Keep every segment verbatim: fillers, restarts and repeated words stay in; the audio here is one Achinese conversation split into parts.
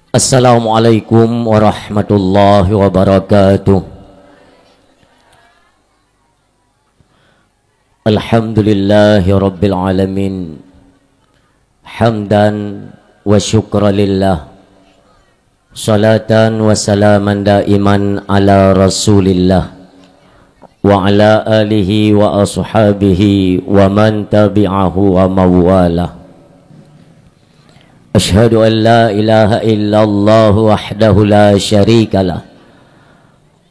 Assalamualaikum warahmatullahi wabarakatuh. Alhamdulillahirabbil alamin. Hamdan wa syukra lillah. Salatan wa salaman daiman ala Rasulillah wa ala alihi wa ashabihi wa man tabi'ahu wa mawalah. Asyhadu an la ilaha illallah wahdahu la syarikalah.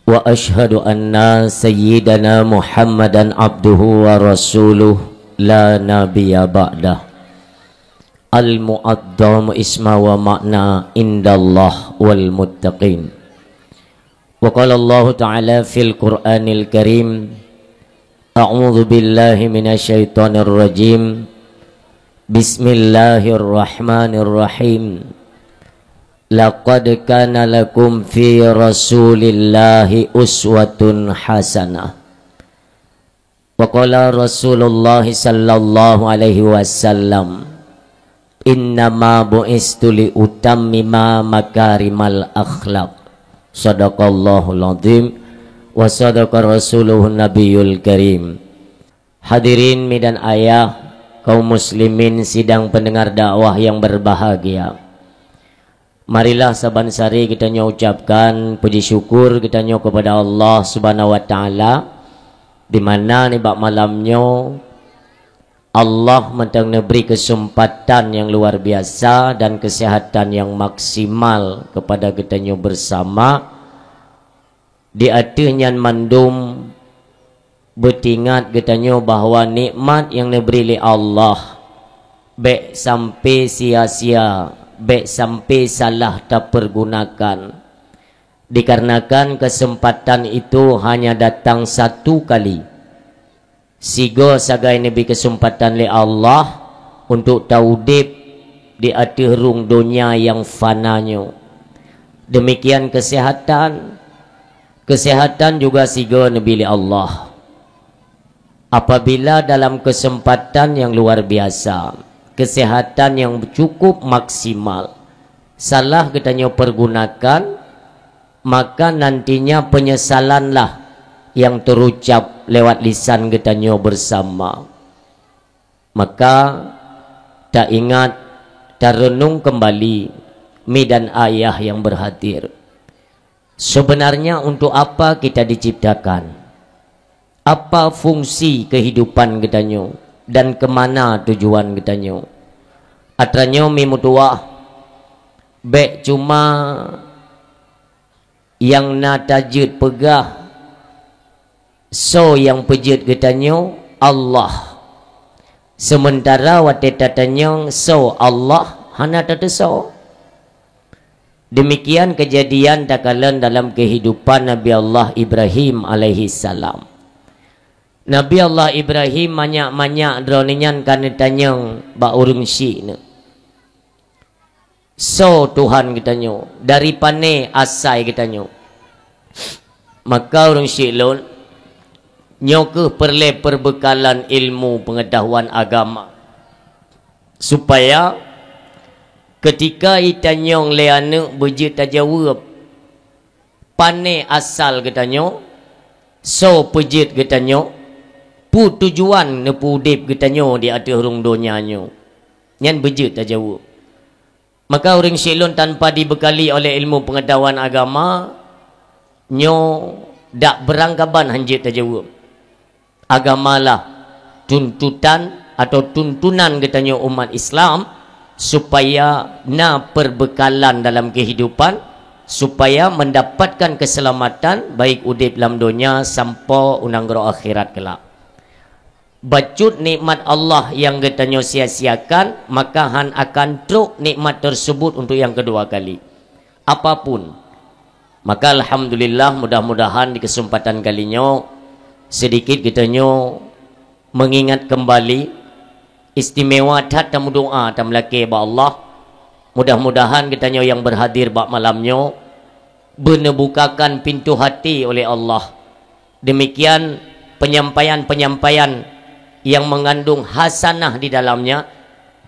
Wa asyhadu anna sayyidana Muhammadan abduhu wa rasuluh la nabiyya ba'dah. Al-mu'azzam isma wa ma'na indallah wal muttaqin. Wa qala Allahu ta'ala fil Qur'anil Karim, a'udzu billahi minasy syaithanir rajim. Bismillahirrahmanirrahim. Laqad kana lakum fi Rasulillahi uswatun hasanah. Wa qala Rasulullah sallallahu alaihi wasallam, "Innama bu'istu li utammima makarimal akhlaq." Sadaqallahul azim wa sadaqa rasuluhun nabiyul karim. Hadirin mi dan ayah, kaum muslimin sidang pendengar dakwah yang berbahagia. Marilah saban sari geutanyoe ucapkan puji syukur geutanyoe kepada Allah Subhanahu wa Taala, di mana nibak malam nyoe Allah mantong neubri kesempatan yang luar biasa dan kesehatan yang maksimal kepada geutanyoe bersama. Di ateueh nyan mandum beutingat geutanyoe bahwa nikmat nyang neubri lé Allah bék sampai sia-sia, bék sampai salah tapeurgunakan. Dikarenakan kesempatan itu hanya datang satu kali. Sigoe sagai neubri kesempatan lé Allah untuk taudeb di ateueh rhueng donya nyang fana nyoe. Demikian kesehatan. Kesehatan juga sigoe neubri lé Allah. Apabila dalam kesempatan yang luar biasa, kesehatan yang cukup maksimal, salah geutanyoe pergunakan, maka nantinya penyesalanlah yang terucap lewat lisan geutanyoe bersama. Maka, taingat, tarenung kembali, mi dan ayah yang berhadir. Sebenarnya untuk apa kita diciptakan? Apa fungsi kehidupan geutanyoe dan ke mana tujuan geutanyoe? Atra nyoe mi meutuwah, bék cuma nyang na tajeuet peugah, soe nyang peujeuet geutanyoe? Allah. Sementara watée tatanyong soe Allah, hana tateusoe. Demikian kejadian takalon dalam kehidupan Nabi Allah Ibrahim alaihissalam. Nabi Allah Ibrahim manyak-manyak droeneuh nyan ka neutanyong bak ureuëng syiek nyoe, "Soe Tuhan geutanyoe? Dari pane asai geutanyoe?" Maka ureuëng syiek lôn, nyoe kheueh peureulée perbekalan ilmu pengetahuan agama. Supaya keutika itanyong lé aneuëk beujeuet tajaweueb, pane asal geutanyoe, soe peujeuet geutanyoe, peue tujuan neupeuudeb geutanyoe di ateueh rhueng donya nyoe, nyan beujeuet tajaweueb. Maka ureuëng syiek lôn tanpa dibekali oleh ilmu pengetahuan agama, nyoe dak beurangkaban hanjeuet tajaweueb. Agamalah tuntutan atau tuntunan geutanyoe umat Islam supaya na perbekalan dalam kehidupan, supaya mendapatkan keselamatan baik udeb lam donya sampoe u nanggroe akhirat kelak. Bacut nikmat Allah nyang geutanyoe sia-siakan, maka han akan trok nikmat tersebut untuk nyang keudua kali. Apapun. Maka alhamdulillah, mudah-mudahan di kesempatan kali nyoe, sedikit geutanyoe mengingat kembali, istimewa that tameudoa tameulakée bak Allah. Mudah-mudahan geutanyoe nyang berhadir bak malam nyoe, beuneubukakan pintoe hati oleh Allah. Demikian penyampaian-penyampaian yang mengandung hasanah di dalamnya,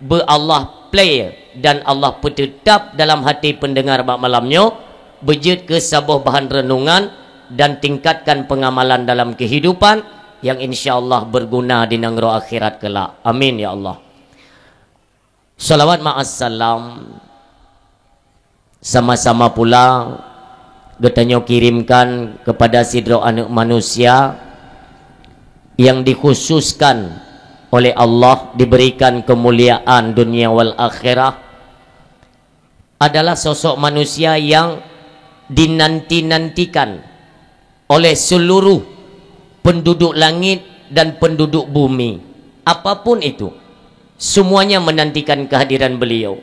beu Allah play dan Allah peuteutap dalam hati peundeungar bak malam nyoe, beujeuet keu saboh bahan reunungan dan tingkatkan peungamalan dalam keuhidupan nyang insya Allah beuguna di nanggroe akhirat keulak. Amin ya Allah. Salawat ma'as salam sama-sama pula geutanyoe kirimkan kepada sidroe aneuëk manusia yang dikhususkan oleh Allah, diberikan kemuliaan dunia wal akhirah, adalah sosok manusia yang dinanti-nantikan oleh seluruh penduduk langit dan penduduk bumi. Apapun itu, semuanya menantikan kehadiran beliau.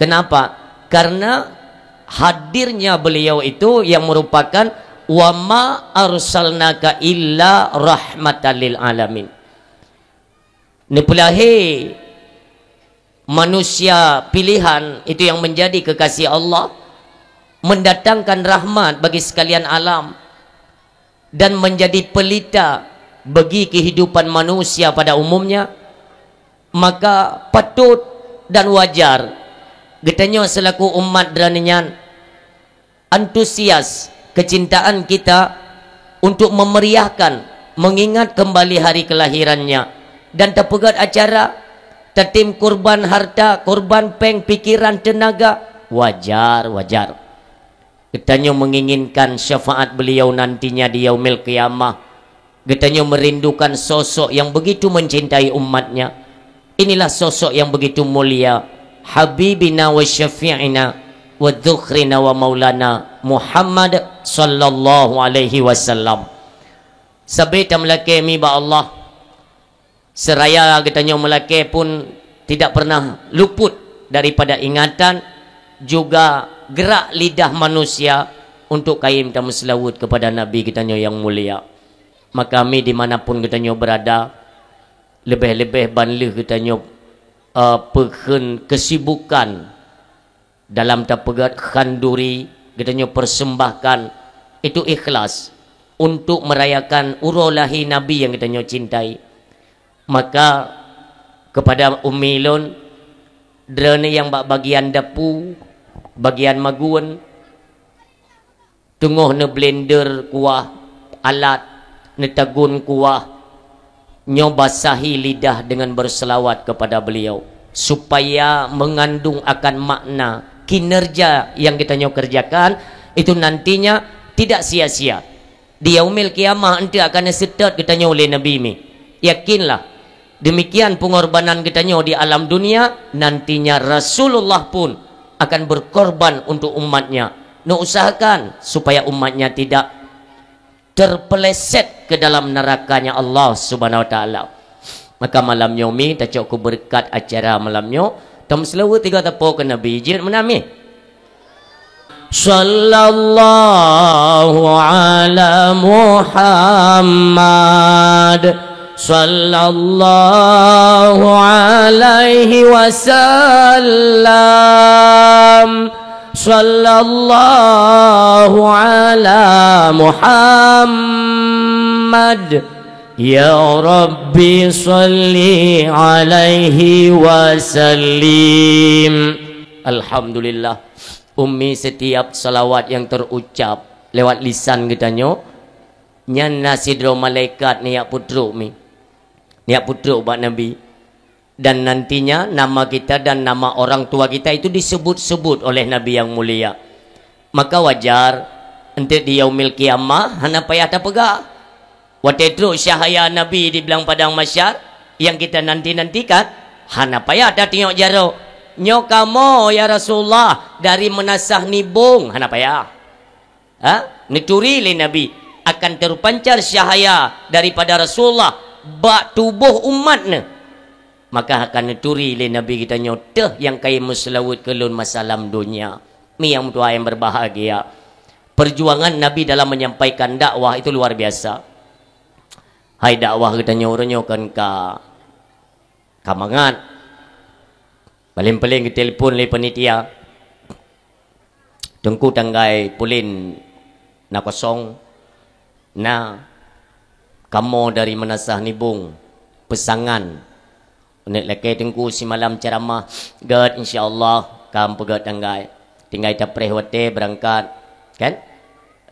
Kenapa? Karena hadirnya beliau itu yang merupakan, "Wa ma arsalnaka illa rahmatan lil alamin." Neupeulahé manusia pilihan itu yang menjadi kekasih Allah, mendatangkan rahmat bagi sekalian alam, dan menjadi pelita bagi kehidupan manusia pada umumnya, maka patut dan wajar geutanyoe selaku umat Droeneueh nyan antusias kecintaan kita untuk memeriahkan, mengingat kembali hari kelahirannya, dan tapeugét acara, tatem kurban harta, kurban péng, pikiran, tenaga, wajar, wajar. Geutanyoe menginginkan syafaat beliau nantinya di Yaumil Qiyamah. Geutanyoe merindukan sosok yang begitu mencintai umatnya. Inilah sosok yang begitu mulia, Habibina wa Syafi'ina wa Dzukhrina wa Maulana Muhammad sallallahu alaihi wasallam. Sabe tameulakée mi bak Allah, seraya geutanyoe meulakée pun tidak pernah luput daripada ingatan, juga gerak lidah manusia untuk kayém tameuseulaweuet kepada Nabi geutanyoe yang mulia. Maka mi di mana pun geutanyoe berada, leubeh-leubeh ban lheueh geutanyoe, eh, peukheun kesibukan dalam tapeugét khanduri, geutanyoe persembahkan itu ikhlas untuk merayakan uroe lahé Nabi yang geutanyoe cintai. Maka kepada ummi lôn, Droeneueh nyang bak bagian dapu, bagian magun, teungoh neublender kuah alat, neutagun kuah, nyoe basahi lidah dengan berselawat kepada beliau, supaya mengandung akan makna kinerja yang geutanyoe kerjakan itu nantinya tidak sia-sia. Di Yaumil Qiyamah eunteuk akan neuseutôt geutanyoe lé Nabi mi. Yakinlah, demikian pengorbanan geutanyoe di alam dunia, nantinya Rasulullah pun akan berkorban untuk umatnya. Neuusahakan supaya umatnya tidak terpeleset ke dalam nerakanya Allah Subhanahu wa Taala. Maka malam nyoe mi tacok keu beureukat acara malam nyoe, tameuseulaweuet tiga teupeu keu Nabi jeuet meunan mi. Sallallahu ala Muhammad, sallallahu alaihi wasallam, sallallahu ala Muhammad, ya Rabbi salli alaihi wasallim. Alhamdulillah. Ummi, setiap salawat yang terucap lewat lisan geutanyoe, nyan na sidroe malaikat neujak peutrok mi, neujak peutrok bak Nabi. Dan nantinya nama kita dan nama orang tua kita itu disebut-sebut oleh Nabi yang mulia. Maka wajar, eunteuk di Yaumil Qiyamah hana payah tapeugah. Watée trok syahaya Nabi di blang padang mahsyar nyang kita nanti-nantikan, hana payah tatiok jaroe, "Nyoe kamoe, ya Rasulullah, dari Meunasah Nibong," hana payah. Ha? Neuturi lé Nabi, akan teupancar syahaya daripada Rasulullah bak tuboh umat neuh. Maka akan neuturi lé Nabi geutanyoe, "Teuh nyang kayém meuseulaweuet keu lôn masa lam donya." Mi nyang meutuah nyang berbahagia. Perjuangan Nabi dalam menyampaikan dakwah itu luar biasa. Hai dakwah geutanyoe uroe nyoe kon ka, ka mangat. Paléng-paléng geutelepon lé panitia, "Teungku, tanggai pulen na kosong, na kamoe dari Meunasah Nibong peusangan Neuk lakée Teungku simalam ceramah, gét, insya Allah, ka meupeugét tanggai. Tinggai tapreh watée beurangkat, kan?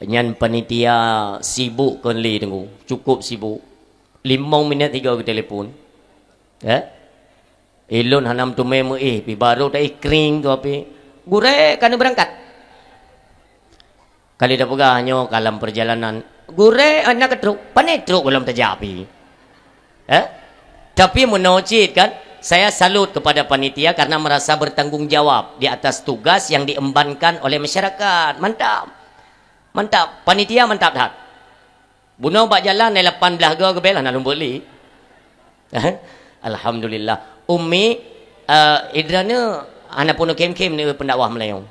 Nyan panitia sibuk kon lé Teungku, cukup sibuk. Limong minét sigoe geutelepon. Eh? Ilôn hana meuteumé meuéh, pi barô taéh kring tu api. Gurée ka neubeurangkat. Kali tapeugah nyoe ka lam peurjalanan, gurée, eh, na keutrok, pane trok gohlom tajak pi. Eh? Tapi meunoe cit kan, saya salut kepada panitia karena merasa bertanggung jawab di atas tugas yang diembankan oleh masyarakat. Mantap. Mantap. Panitia mantap that. Bunoe bak jalan, eh, lapan blah goe geubela na lumbot li. Alhamdulillah. Umi, eh, idra ni hana peunoh khem-khem ni pendakwah Meulayu.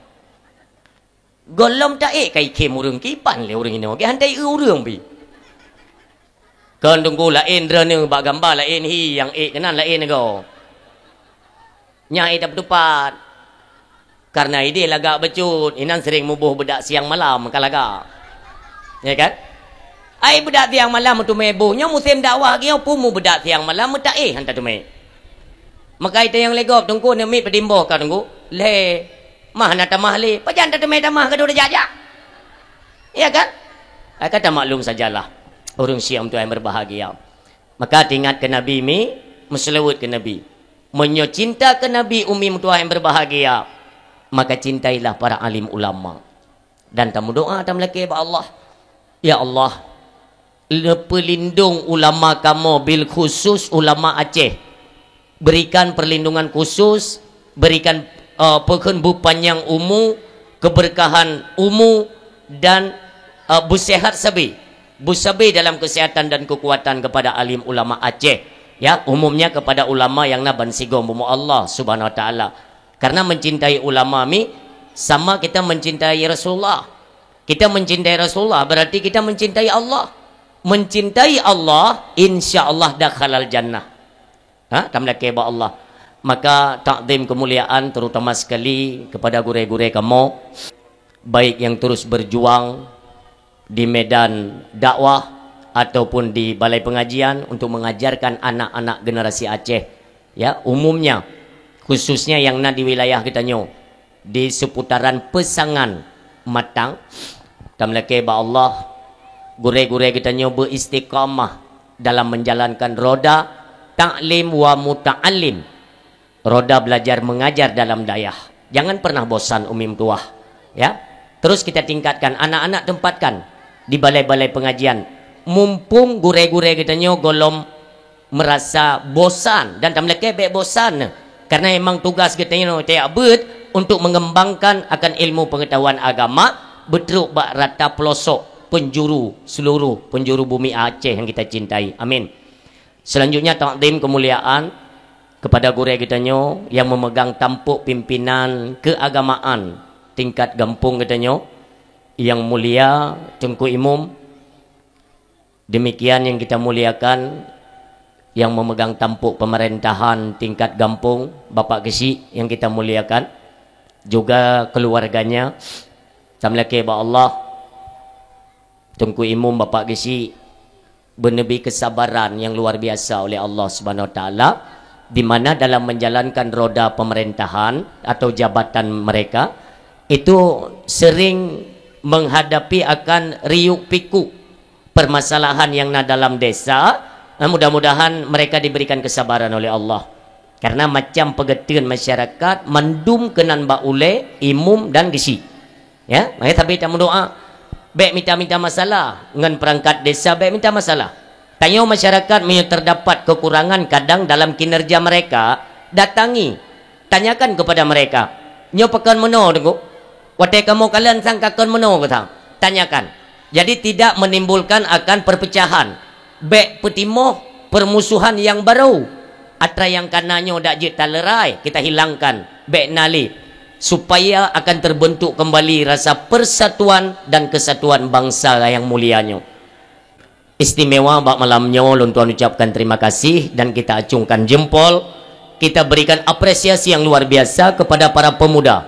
Gohlom taék kai khem ureuëng kiban lé ureuëng inoe, geuhantai ureuëng pi. Kon Teungku laén droeneuh bak gamba laén hi nyang ék keunan laén go. Nyang ék tapeutupat. Karena idéh lagak bacut, inan sering muboh beudak siang malam ka lagak. Ya kan? Ai beudak siang malam meuteumé boh, nyoe musém dakwah geuh pun mu beudak siang malam meutaéh han tateumé. Maka ita nyang lé gob Teungku neumiet peutimboh ka Teungku. Lé. Mah na tamah lé, pajan tateumé tamah ka dua jak-jak. Ya kan? Ai ka tamaklum sajalah. Ureuëng siam tuan berbahagia. Maka teuingat keu Nabi mi, meuseulaweuet keu Nabi. Meunyoe cinta keu Nabi umi meutuah yang berbahagia, maka cintailah para alim ulama. Dan tameudoa tameulakée bak Allah. Ya Allah, neupeulindong ulama kamoe bil khusus ulama Aceh. Berikan perlindungan khusus, berikan, eh, peukheun beupanyang umu, keberkahan umu dan, eh, beusehat sabe. Beusabe dalam kesehatan dan kekuatan kepada alim ulama Aceh. Ya, umumnya kepada ulama yang na ban sigom bumoe Allah Subhanahu Wa Taala. Karena mencintai ulama mi sama kita mencintai Rasulullah. Kita mencintai Rasulullah berarti kita mencintai Allah. Mencintai Allah, insya Allah dakhalal jannah. Ha, tameulakée bak Allah. Maka takzim kemuliaan terutama sekali kepada gurée-gurée kamoe, baik yang terus berjuang di medan dakwah ataupun di balai pengajian untuk mengajarkan anak-anak generasi Aceh, ya, umumnya, khususnya yang na di wilayah geutanyoe, di seputaran Peusangan Matang. Tameulakée bak Allah, gurée-gurée geutanyoe beuistiqamah dalam menjalankan roda taklim wa muta'allim, roda belajar mengajar dalam dayah. Jangan pernah bosan umi meutuah, ya. Terus kita tingkatkan, anak-anak tempatkan di balai-balai pengajian. Mumpung gurée-gurée geutanyoe gohlom merasa bosan dan tameulakée bék bosan, karena emang tugas geutanyoe tajak beuet untuk mengembangkan akan ilmu pengetahuan agama beutrok bak rata pelosok penjuru seluruh penjuru bumi Aceh yang kita cintai. Amin. Selanjutnya takzim kemuliaan kepada gurée geutanyoe yang memegang tampuk pimpinan keagamaan tingkat gampông geutanyoe, yang mulia Teungku Imum. Demikian yang kita muliakan, yang memegang tampuk pemerintahan tingkat gampông, Bapak Geuchik yang kita muliakan, juga keluarganya. Tameulakée bak Allah, Teungku Imum Bapak Geuchik beuneubri kesabaran yang luar biasa oleh Allah Subhanahu Wa Taala, di mana dalam menjalankan roda pemerintahan atau jabatan mereka itu sering menghadapi akan riuk pikuk permasalahan yang na dalam desa. Nah, mudah-mudahan mereka diberikan kesabaran oleh Allah. Karena macam peugeuteuan masyarakat mandum keunan bak ulée, imum dan geuchik. Ya, mari sabe tameudoa. Bék mita-mita masalah ngon perangkat desa, bék mita masalah. Tanyoe masyarakat meunyoe terdapat kekurangan kadang dalam kinerja mereka, datangi, tanyakan kepada mereka. Nyoe pakon meunoe Teungku? Watée kamoe kalon sang ka kon meunoe geutanyoe. Tanyakan. Jadi tidak menimbulkan akan perpecahan. Bék peutimoh permusuhan yang baru. Atra nyang kana nyoe dak jeuet taleurai, kita hilangkan. Bék na lé. Supaya akan terbentuk kembali rasa persatuan dan kesatuan bangsa yang mulia nyoe. Istimewa bak malam nyoe lôn tuan ucapkan terima kasih dan kita acungkan jempol, kita berikan apresiasi yang luar biasa kepada para pemuda.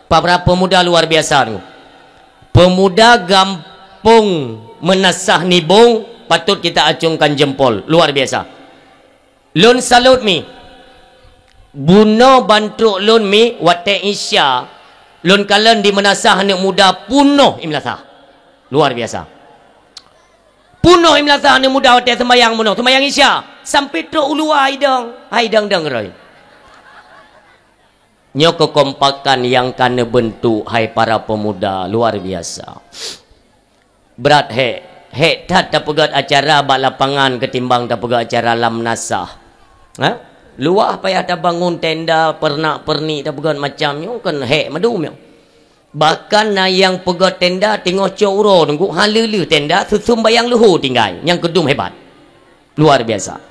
Para pemuda luar biasa tu. Pemuda gampông Meunasah Nibong patut kita acungkan jempol. Luar biasa. Lôn salut mi. Bunoe ban trok lôn mi watée Isya, lôn kalon di meunasah aneuk muda punoh i meunasah. Luar biasa. Punoh i meunasah aneuk muda watée seumbahyang bunoe, seumbahyang Isya, sampai trok u luwa idong, hai dong-dong roi. Nyoe keukompakan nyang ka neubeuntuk, hai para pemuda, luar biasa. Brat hék, hék that tapeugét acara bak lapangan keutimbang tapeugét acara lam meunasah. Ha? Luwah payah tabangun tenda, peurenak-peurenik tapeugét macam nyoe, kan hék mandum nyoe. Bahkan na nyang peugét tenda teungoh cok uroe teungku, hana lheueh tenda, seuseumayang luhô tinggai, nyang keudum hebat. Luar biasa.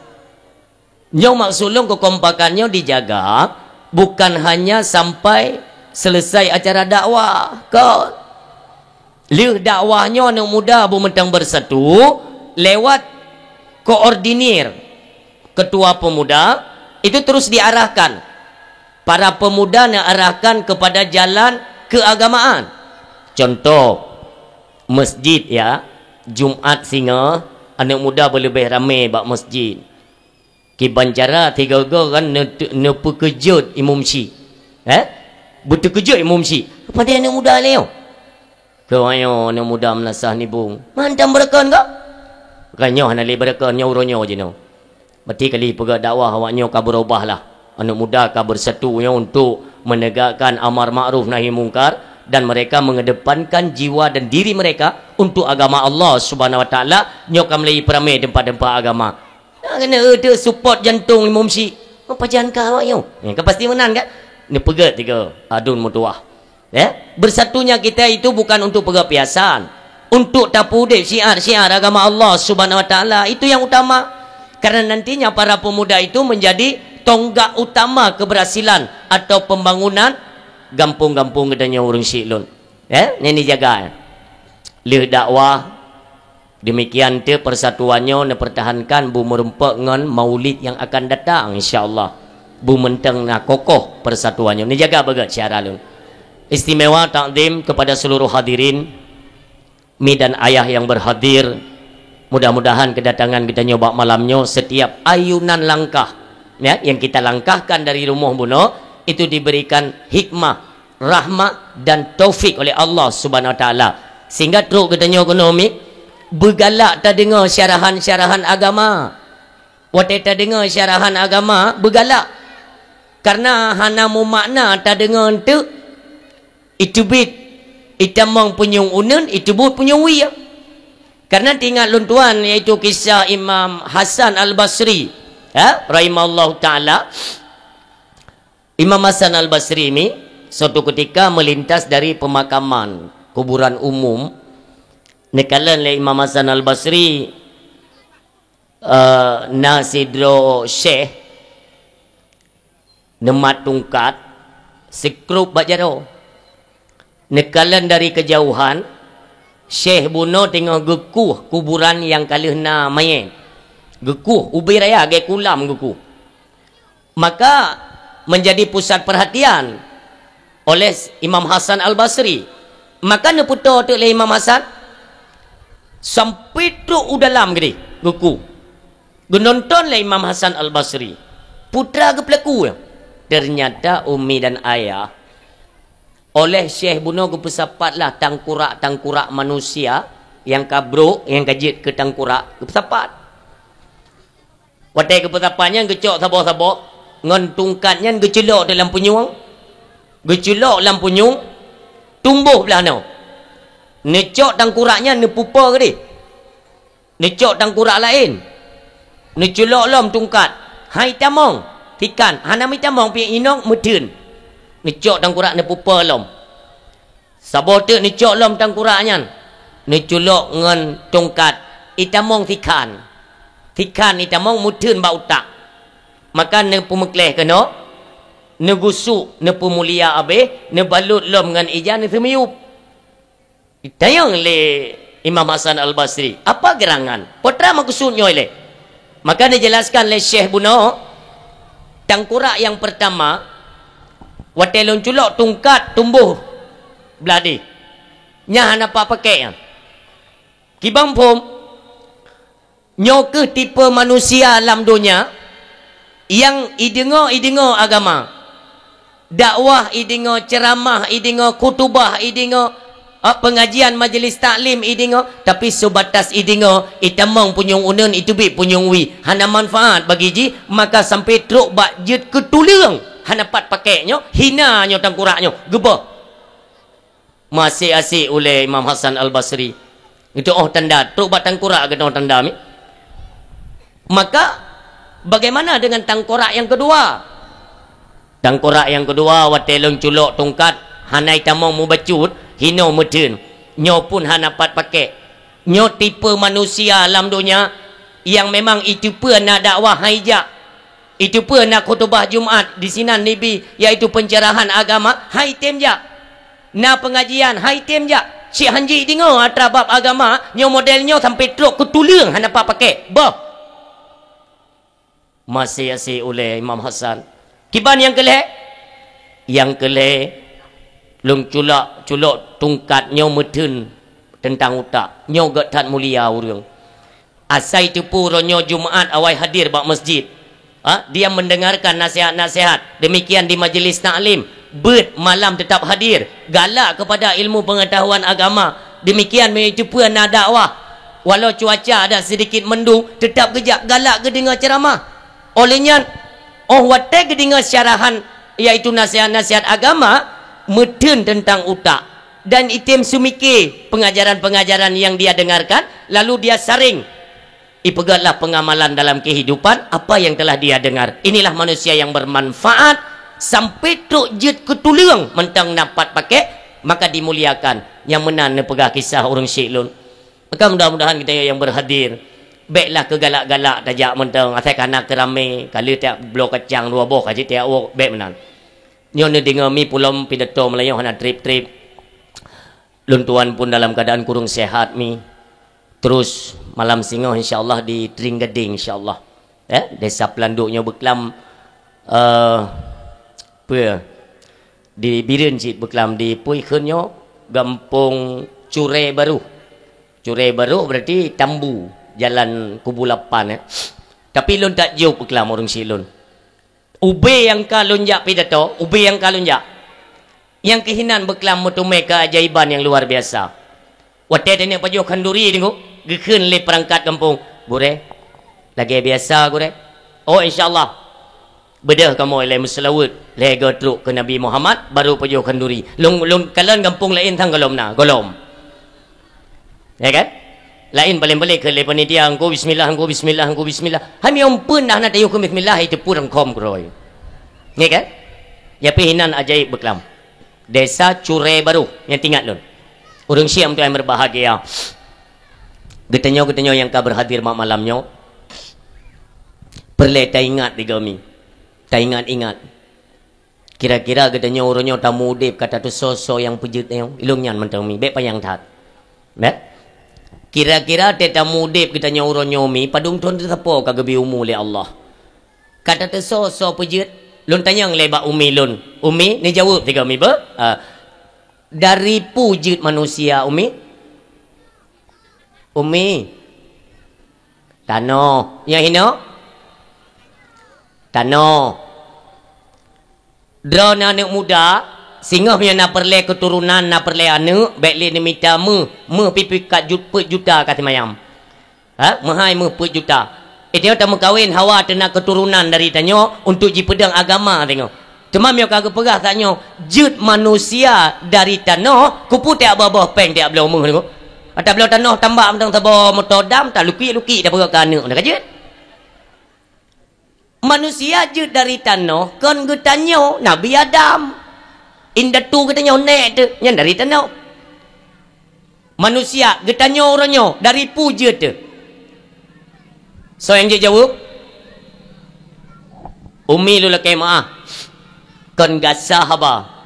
Nyoe maksud lôn keukompakan nyoe dijaga, bukan hanya sampai selesai acara dakwah, kon. Lheueh dakwah nyoe aneuk muda beumeuntang bersatu lewat koordinir ketua pemuda, itu terus diarahkan. Para pemuda neuarahkan kepada jalan keagamaan. Contoh, masjid ya, Jumat singoh, aneuk muda beuleubeh ramé bak masjid. Kiban cara tiga-tiga kan neu-, neupeukeujot imum syik. Eh? Beuteukeujot imum syik. Padahai aneuk muda lé nyoe. Keu awaknyoe aneuk muda meunasah nibong. Mantong beureukan kah? Bukan nyoe hana lé beureukan, nyoe uroe nyoe jinoe. Berarti kali peugah dakwah awaknyoe ka beurubah lah. Aneuk muda ka beusatu nyoe untuk menegakkan amar ma'ruf nahi mungkar dan mereka mengedepankan jiwa dan diri mereka untuk agama Allah Subhanahu Wa Taala. Nyoe ka meulai peuramé teumpat-teumpat agama. Nah, kena ada support jantung imum syik. Oh, pajan ka awak nyoe. Eh, kan pasti meunan kan? Neupeugét tiga adun meutuah. Ya, bersatunya kita itu bukan untuk peugah piasan, untuk tapeudeb syiar-syiar agama Allah Subhanahu Wa Taala. Itu yang utama. Karena nantinya para pemuda itu menjadi tonggak utama keberhasilan atau pembangunan gampông-gampông geutanyoe ureuëng syik lôn. Ya, ini dijaga. Lheueh dakwah, demikian teuk persatuan nyoe neupertahankan bu meurumpok ngon maulid yang akan datang, insya Allah. Bu meuntang na kokoh persatuan nyoe. Neujaga beugét syara lôn. Istimewa takzim kepada seluruh hadirin, mi dan ayah yang berhadir. Mudah-mudahan kedatangan kita nyoe bak malam nyoe, setiap ayunan langkah, ya, yang kita langkahkan dari rumoh bunoe, itu diberikan hikmah, rahmat dan taufik oleh Allah Subhanahu Wa Taala. Sehingga trok geutanyoe keunoe mi, beugalak tadeungoe syarahan-syarahan agama. Watée tadeungoe syarahan agama, beugalak. Karena hana mumakna tadeungoe enteuk, iteubiet, itamong punyueng uneuen, iteubiet punyueng wie. Karena teuingat lôn tuan, yaitu kisah Imam Hasan Al-Basri, ya, rahimahullahu taala. Imam Hasan Al-Basri ni suatu ketika melintas dari pemakaman kuburan umum. Neukalon lé Imam Hasan Al-Basri, eh, na sidroe syekh neumat tungkat, sikrup bak jaroe. Neukalon dari kejauhan, syekh bunoe teungoh geukueh kuburan nyang ka lheueh na manyét. Geukueh ubé raya, lagée kulam geukueh. Maka menjadi pusat perhatian oleh Imam Hasan Al-Basri. Maka neupeutoe teuk lé Imam Hasan sampai trok u dalam geude, geukueh. Geunonton lé Imam Hasan Al-Basri. Putra geupeulaku. Ternyata umi dan ayah oleh syekh bunoe geupeusapat lah tangkurak-tangkurak manusia nyang ka brok, nyang ka jeuet keu tangkurak, geupeusapat. Watée geupeusapat nyan geucok saboh-saboh, ngon tungkat nyan geuculok dalam punyueng, geuculok lam punyueng, tumboh blaih noe. Neucok tangkurak nyan neupupa keudeh. Neucok tangkurak laén. Neuculok lom tungkat. Hai tamong, tikan, hana mi tamong piek inong meuteun. Neucok tangkurak neupupa lom. Saboh teuk neucok lom tangkurak nyan, neuculok ngon tungkat, itamong sikhan. Sikhan itamong meuteun bak utak. Maka neupeumeukleh keunoe, neugusuk, neupeumulia abéh, neubalot lom ngon ija neuseumiyueb. Itanyong lé Imam Hasan Al-Basri, "Apa gerangan? Peue meukeusut nyoe lé?" Maka neujelaskan lé syekh bunoe, tangkurak nyang peurtama, watée lôn culok tungkat tumboh blaih deh. Nyan hana pat pakèk nyan. Kibang phom, nyoe kheueh tipe manusia lam donya, Nyang ideungoe, ideungoe agama. Dakwah ideungoe, ceuramah ideungoe, khutubah ideungoe, ah, peungajian majlis taklim ideungoe, tapi seubatas ideungoe, itamong punyueng uneuen, iteubiet punyueng wie, hana manfaat bagi jih, maka sampai trok bak jeuet keu tuleueng, hana pat pakék nyoe, hina nyoe tangkurak nyoe, geuboh. Meuasék-asék ulée Imam Hasan Al-Basri. Geutu'oh tanda, trok bak tangkurak geutu'oh tanda mi. Maka, bagaimana dengan tangkorak nyang keudua? Tangkorak nyang keudua, watée lôn culok tungkat, hana itamong mubacut, hinoe meutheun. Nyoe pun hana pat pakék. Nyoe tipe manusia lam donya nyang memang iteupeue na dakwah hai jak. Iteupeue na khutubah Jumat di sinan Nabi, yaitu pencerahan agama, hai tem jak. Na peungajian, hai tem jak. Cit hanjeuet deungoe atra bab agama, nyoe model nyoe sampai trok keu tuleueng hana pat pakék. Boh! Meuasék-asék ulée Imam Hasan. Kiban nyang keu lhée? Nyang keu lhée, lôn culok, culok tungkat nyoe meutheun teuntang utak. Nyoe gét that mulia ureuëng. Asai teupeu uroe nyoe Jumat awai hadir bak masjid. Ha? Dia mendengarkan nasihat-nasihat. Demikian di majlis taklim. Beuet malam tetap hadir. Galak kepada ilmu pengetahuan agama. Demikian meunyoe teupeu na dakwah. Walau cuaca ada sedikit mendung, tetap geujak galak geudeungoe ceramah. Oleh nyan, óh watée geudeungoe syarahan, yaitu nasihat-nasihat agama, meutheun teuntang utak. Dan item seumiké pengajaran-pengajaran yang dia dengarkan, lalu dia saring. Ipeugötlah pengamalan dalam kehidupan apa yang telah dia dengar. Inilah manusia yang bermanfaat sampai trok jeuet keu tuleueng mantong na pat pakék, maka dimuliakan. Nyang meunan neupeugah kisah ureuëng syik lôn. Maka mudah-mudahan geutanyoe nyang berhadir, béklah keu galak-galak tajak mantong, asai ka na keu ramé, ka lheueh tiak bloe kacang dua boh, ka jeuet tiak wok, bék meunan. Nyoe neudeungoe mi pulom pidato meulayeue hana treb-treb. Lôn tuan pun dalam keadaan kureueng sehat mi. Terus malam singoh insya Allah di Tring Gading insya Allah. Eh, Desa Pelanduk nyoe beuklam, eh, peue? Di Bireuen cit beuklam di peue kheun nyoe? Gampông Curé Barôh. Curé Barôh berarti Tambu, jalan Kubu Lapan, eh. Tapi lôn that jok beuklam ureuëng syik lôn. Ubé nyang ka lôn jak pidato, ubé nyang ka lôn jak. Nyang keuh inan beuklam meuteumé keajaiban nyang luar biasa. Watée teuneuk pajoh khanduri teungku, geukheun lé peurangkat gampông, "Gurée, lagée biasa, Gurée?" "Oh, insya Allah." Beudôh kamoe ilée meuseulaweuet, lhée goe trok keu Nabi Muhammad, barô pajoh khanduri. Lôn, lôn kalon gampông laén sang gohlom na, gohlom. Ya kan? Laén paléng-paléng keu lé panitia, "Engku bismillah, engku bismillah, engku bismillah." Hai miyom pun dah na tayue keu bismillah, itu pun rengkom keurôi. Ya kan? Ya pih inan ajaib beuklam. Desa Curé Barôh nyang tingat lôn. Ureuëng syik meutuai meureubahagia. Geutanyoe-geutanyoe nyang ka beurhadir mak malam nyoe. Peureulée taingat tiga mi. Taingat-ingat. Kira-kira geutanyoe uroe nyoe tamu udeb ka tateusoe-soe nyang peujeuet nyoe, ilong nyan mantong mi, bék panyang that. Bék? Kira-kira tée tamu udeb geutanyoe uroe nyoe mi, padum thon teusapo ka geubri umu lé Allah. Ka tateusoe-soe peujeuet, lôn tanyong lé bak umi lôn. Umi, neujaweueb tiga mi beuh? Ah, dari peue jeuet manusia, Umi? Umi. Tanoh. Nyang hinoe? Tanoh. Droeneuh aneuëk muda, singoh meunyoe na peureulée keuturonan, na peureulée aneuëk, bék lé neumita méuh, méuh pih peuet kat jut-, peuet juta ka simayam. Ha? Meuhai méuh peuet juta. Itu tameukawen hawa teuna keuturonan dari tanyoe untuk jipeudong agama tanyoe. Teuma meunyoe ka geupeugah tanyoe, jeuet manusia dari tanoh, keupeue tiak boh-boh péng tiak bloe méuh tanyoe. Ata bloe tanoh tambak mantong saboh moto dam, taluki-luki tapeugah keu aneuëk, na ka jeuet. Manusia jeuet dari tanoh kon geutanyoe Nabi Adam. Indatu geutanyoe nek teuh, nyan dari tanoh. Manusia geutanyoe uroe nyoe dari peue jeuet teuh? Soe nyang jeuet jaweueb? Umi lôn lakée meuáh. Kon gasa haba.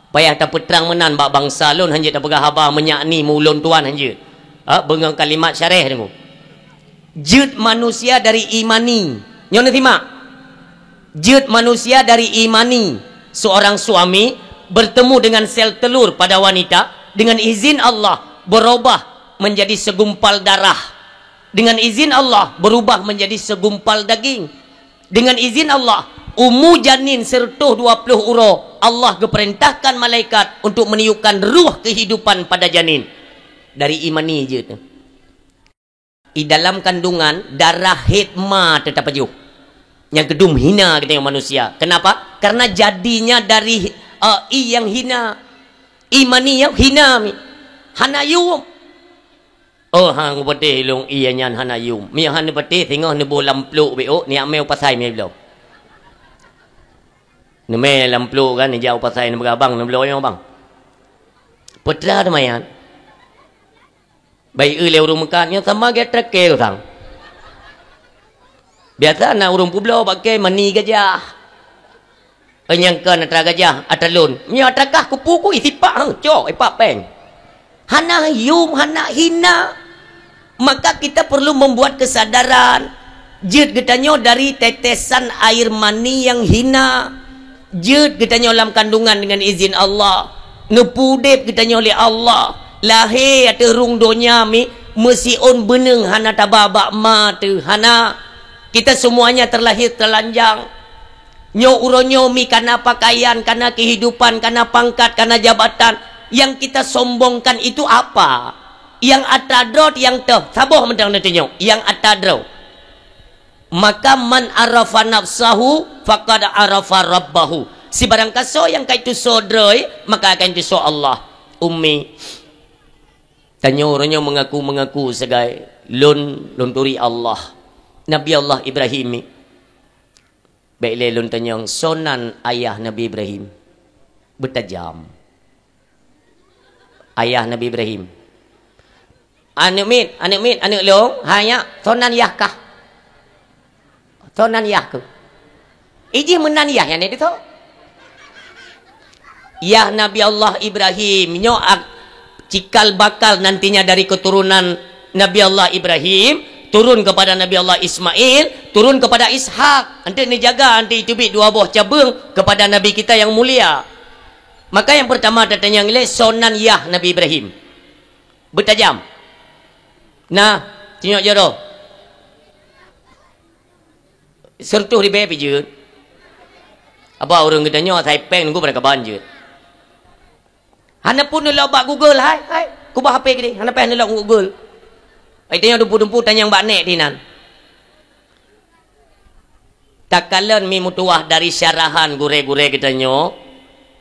Payah tapeutrang meunan bak bansa lôn hanjeuet tapeugah haba meunyak ni meulôn tuan hanjeuet. Ha, beungon kalimat syareh deungoe. Jeuet manusia dari imani. Nyoe neusimak. Jeuet manusia dari imani. Seorang suami bertemu dengan sel telur pada wanita, dengan izin Allah berubah menjadi segumpal darah. Dengan izin Allah berubah menjadi segumpal daging. Dengan izin Allah, umu janin seratus dua puluh uroe, Allah geupeurintahkan malaikat untuk meniupkan ruh kehidupan pada janin. Dari ie mani jeuet. Di dalam kandungan, darah haid ma teuh tapajoh. Nyang keudum hina geutanyoe manusia. Kenapa? Karena jadinya dari, eh, ie nyang hina. Ie mani nyang hina mi. Hana yum. Oh, ha, neupatéh lôn ie nyan hana yum. Meunyo hana neupatéh, singoh neuboh lam plôk beuôk, neujak mé u pasai mé bloe. Neumé lam plôk kan, neujak u pasai neupeugah, "Bang, neubloe nyoe, bang." Peue teuma nyan. Baik eu lé ureuëng meukat, nyoe sama gét traktir sang. Biasa na ureuëng peubloe bak kée mani gajah. Eh, nyang kon atra gajah, atra lôn. Meunyoe atra kah kupu ku isipak, hang, cok, ipak péng. Hana yum, hana hina. Maka kita perlu membuat kesadaran. Jeuet geutanyoe dari tetesan air mani yang hina. Jeuet geutanyoe lam kandungan dengan izin Allah. Neupeudeb geutanyoe lé Allah. Lahé ateueh rhueng donya mi meusiôn beuneueng hana taba bak ma teuh, hana. Kita semuanya terlahir telanjang. Nyoe uroe nyoe mi kana pakaian, kana kehidupan, kana pangkat, kana jabatan. Yang kita sombongkan itu apa? Nyang atra droe nyang teuh, saboh mantong neutunyok, nyang atra droe. Maka man arafa nafsahu faqad arafa rabbahu. Sibarang kasoe nyang ka itusoe droe, maka akan itusoe Allah. Ummi. Tanyoe uroe nyoe mengaku-mengaku sebagai lôn, lôn turi Allah. Nabi Allah Ibrahim mi. Bék lé lôn tanyong, soe nan ayah Nabi Ibrahim? Beutajam. Ayah Nabi Ibrahim. Aneuk miet, aneuk miet, aneuk lôn, hai nyak, soe nan yah kah? Soe nan yah keuh? Ijih meunan yah nyan di soe? Yah Nabi Allah Ibrahim, nyoe ak-, cikal bakal nantinya dari keturunan Nabi Allah Ibrahim, turun kepada Nabi Allah Ismail, turun kepada Ishak. Nanti neujaga, nanti teubiet dua boh cabeueng kepada Nabi kita yang mulia. Maka yang pertama tatanyong lé, soe nan yah Nabi Ibrahim? Beutajam. Nah, tunyok jaroe. Seureutôh ribée pih jeuet. Apa ureuëng geutanyoe asai péng nunggu pada kaban jeuet. Hana pun neulok bak Google, hai, hai. Kubah H P gini, hana payah neulok Google. Ai tanyoe dumpu-dumpu tanyong bak nek dinan. Takalon mi meutuwah dari syarahan gurée-gurée geutanyoe,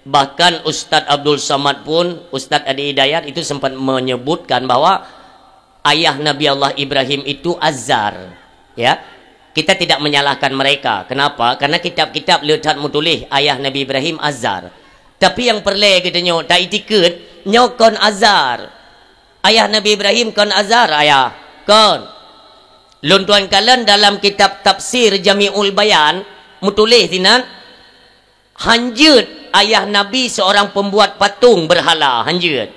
bahkan Ustaz Abdul Samad pun, Ustaz Adi Hidayat itu sempat menyebutkan bahwa ayah Nabi Allah Ibrahim itu Azar, ya. Kita tidak menyalahkan mereka. Kenapa? Karena kitab-kitab le that meutuléh ayah Nabi Ibrahim Azar. Tapi nyang peureulée geutanyoe ta-itikeuet nyoe kon Azar. Ayah Nabi Ibrahim kon Azar, ayah. Kon. Lôn tuan kalon dalam kitab tafsir Jami'ul Bayan, meutuléh sinan, hanjeuet ayah Nabi seorang pembuat patung berhala, hanjeuet.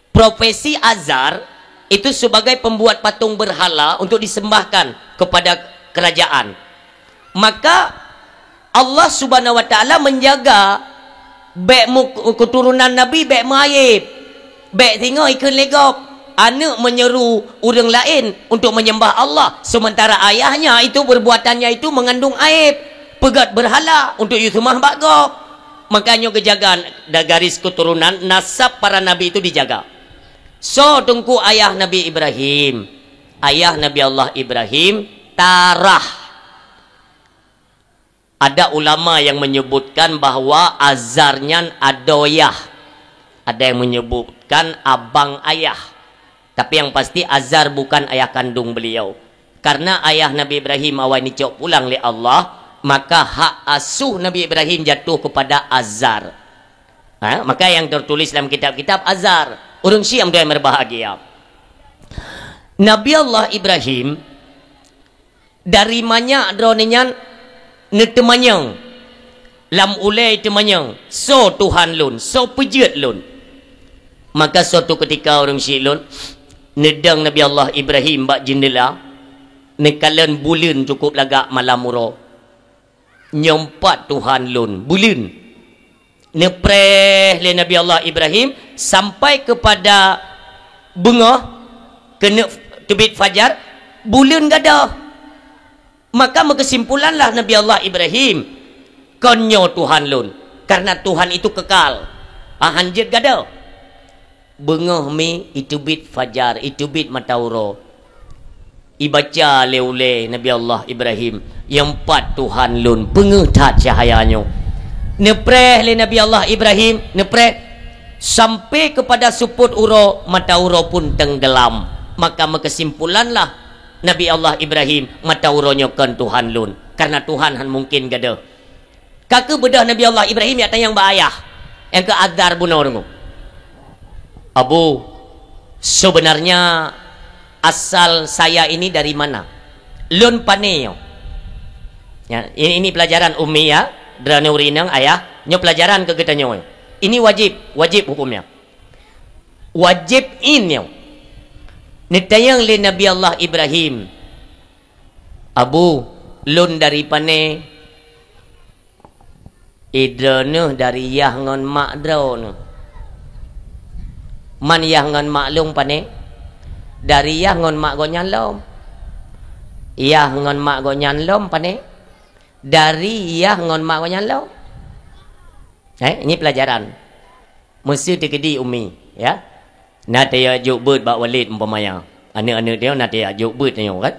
Profesi Azar itu sebagai pembuat patung berhala untuk disembahkan kepada kerajaan. Maka Allah Subhanahu wa Taala menjaga bék mu-, keturunan Nabi bék meuaib. Bék singoh ikheun lé gob, aneuk menyeru ureuëng laén untuk menyembah Allah, sementara ayahnya itu perbuatannya itu mengandung aib, peugét berhala untuk yue seumah bak gob. Maka nyoe geujaga da-, garis keturunan nasab para nabi itu dijaga. Soe teungku ayah Nabi Ibrahim? Ayah Nabi Allah Ibrahim Tarah. Ada ulama yang menyebutkan bahwa Azar nyan adoe yah. Ada yang menyebutkan abang ayah. Tapi yang pasti Azar bukan ayah kandung beliau. Karena ayah Nabi Ibrahim awai neucok pulang lé Allah, maka hak asuh Nabi Ibrahim jatuh kepada Azar. Ha? Maka yang tertulis dalam kitab-kitab Azar. Ureuëng Syiah yang berbahagia. Nabi Allah Ibrahim dari manyak droeneuh nyan neuteumanyong, lam ulée teumanyong, "Soe Tuhan lôn? Soe peujeuet lôn?" Maka suatu keutika ureuëng syiek lôn neudong Nabi Allah Ibrahim bak jeundela, neukalon buleuen cukup lagak malam uroe. "Nyoe pat Tuhan lôn, buleuen." Neupreh lé Nabi Allah Ibrahim sampai kepada beungoh keuneuk teubiet fajar, buleuen gadôh. Maka meukeusimpulanlah Nabi Allah Ibrahim, "Kon nyoe Tuhan lôn, karena Tuhan itu kekal, a, han jeuet gadôh." Beungoh mi iteubiet fajar, iteubiet mata uroe. Ibaca lé ulée Nabi Allah Ibrahim, "Nyang pat Tuhan lôn, peungeuh that cahaya nyoe." Neupreh lé Nabi Allah Ibrahim, neupreh sampai kepada seupôt uroe, mata uroe pun tenggelam. Maka meukeusimpulanlah Nabi Allah Ibrahim, mata uroe nyoe kon Tuhan lôn, karena Tuhan han mungken gadôh. Ka keuh beudôh Nabi Allah Ibrahim jak tanyong bak ayah, nyang keu Azar bunoe deungoe. "Abu, sebenarnya asal saya ini dari mana? Lôn pane nyoe?" Ya, ini, ini pelajaran ummi ya, droeneuh ureueng inong, ayah, nyoe pelajaran keu geutanyoe. Ini wajib, wajib hukumnya. Wajib in nyoe. Neutanyong lé Nabi Allah Ibrahim, "Abu, lôn dari pane?" "Idroeneuh dari yah ngon mak droeneuh." "Man yah ngon mak lôn pane?" "Dari yah ngon mak gobnyan lom." "Yah ngon mak gobnyan lom pane?" "Dari yah ngon mak gobnyan lom." Eh, ini pelajaran. Meuseu teukeudi ummi, ya. Na tayue jok beuet bak Walid umpamanya. Aneuk-aneuk tanyoe na tayue jok beuet tanyoe kan.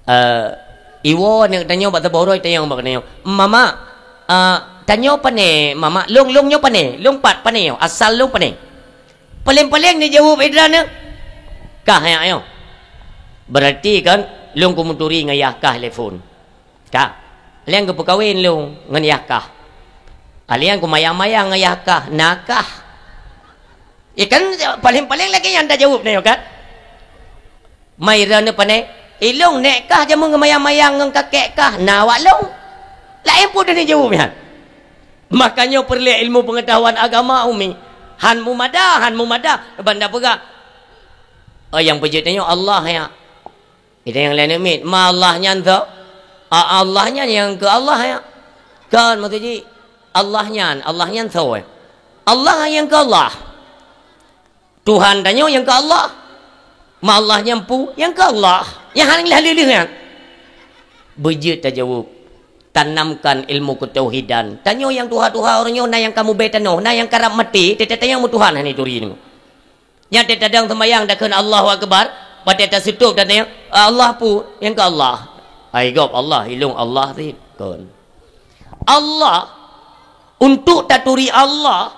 Eh, iwoe aneuk tanyoe bak saboh uroe tanyong bak tanyoe, "Mama, eh, tanyoe pane, Mama? Lôn, lôn nyoe pane? Lôn pat pane nyoe? Asal lôn pane?" Paleng-paleng neujaweueb idroeneuh, "Kah nyan nyoe." Berarti kan lôn keumeuturi ngon yah kah lé phon. Ka. Liang geupeukawen lôn ngon yah kah. Liang keumayang-mayang ngon yah kah, na kah. Ya kan, paleng-paleng lagèe nyan tajaweueb nyoe kan. Mai droeneuh pane, "Ilôn nèk kah jameun geumayang-mayang ngon kakek kah, na awak lôn." Laén peue droeneuh jaweueb nyan. Makanya peureulèe ilmu pengetahuan agama ummi. Han mumada, han mumada, banda peugah, "Oh, nyang peujeuet tanyoe Allah ya." Kita nyang laén miet, "Ma Allah nyan tho?" "A, Allah nyan nyang keu Allah ya." "Kon, maksud jih Allah nyan, Allah nyan tho ya." "Allah nyang keu Allah. Tuhan tanyoe nyang keu Allah. Ma Allah nyan peue?" "Nyang keu Allah. Nyang hana lheueh-lheueh nyan." Beujeuet tajaweueb. Tanamkan ilmu ketauhidan. Tanyoe nyang tuha-tuha uroe nyoe na nyang ka mubé tanoh, na nyang karab maté, teutab tanyong meutuhan hana turi nyoe. Nyan tatadong seumayang takheun Allahu Akbar, watèe taseutôb tatanyong, "Allah peue?" "Nyang keu Allah." "Ai gob Allah, ilôn Allah cit." Kon. Allah, untuk taturi Allah,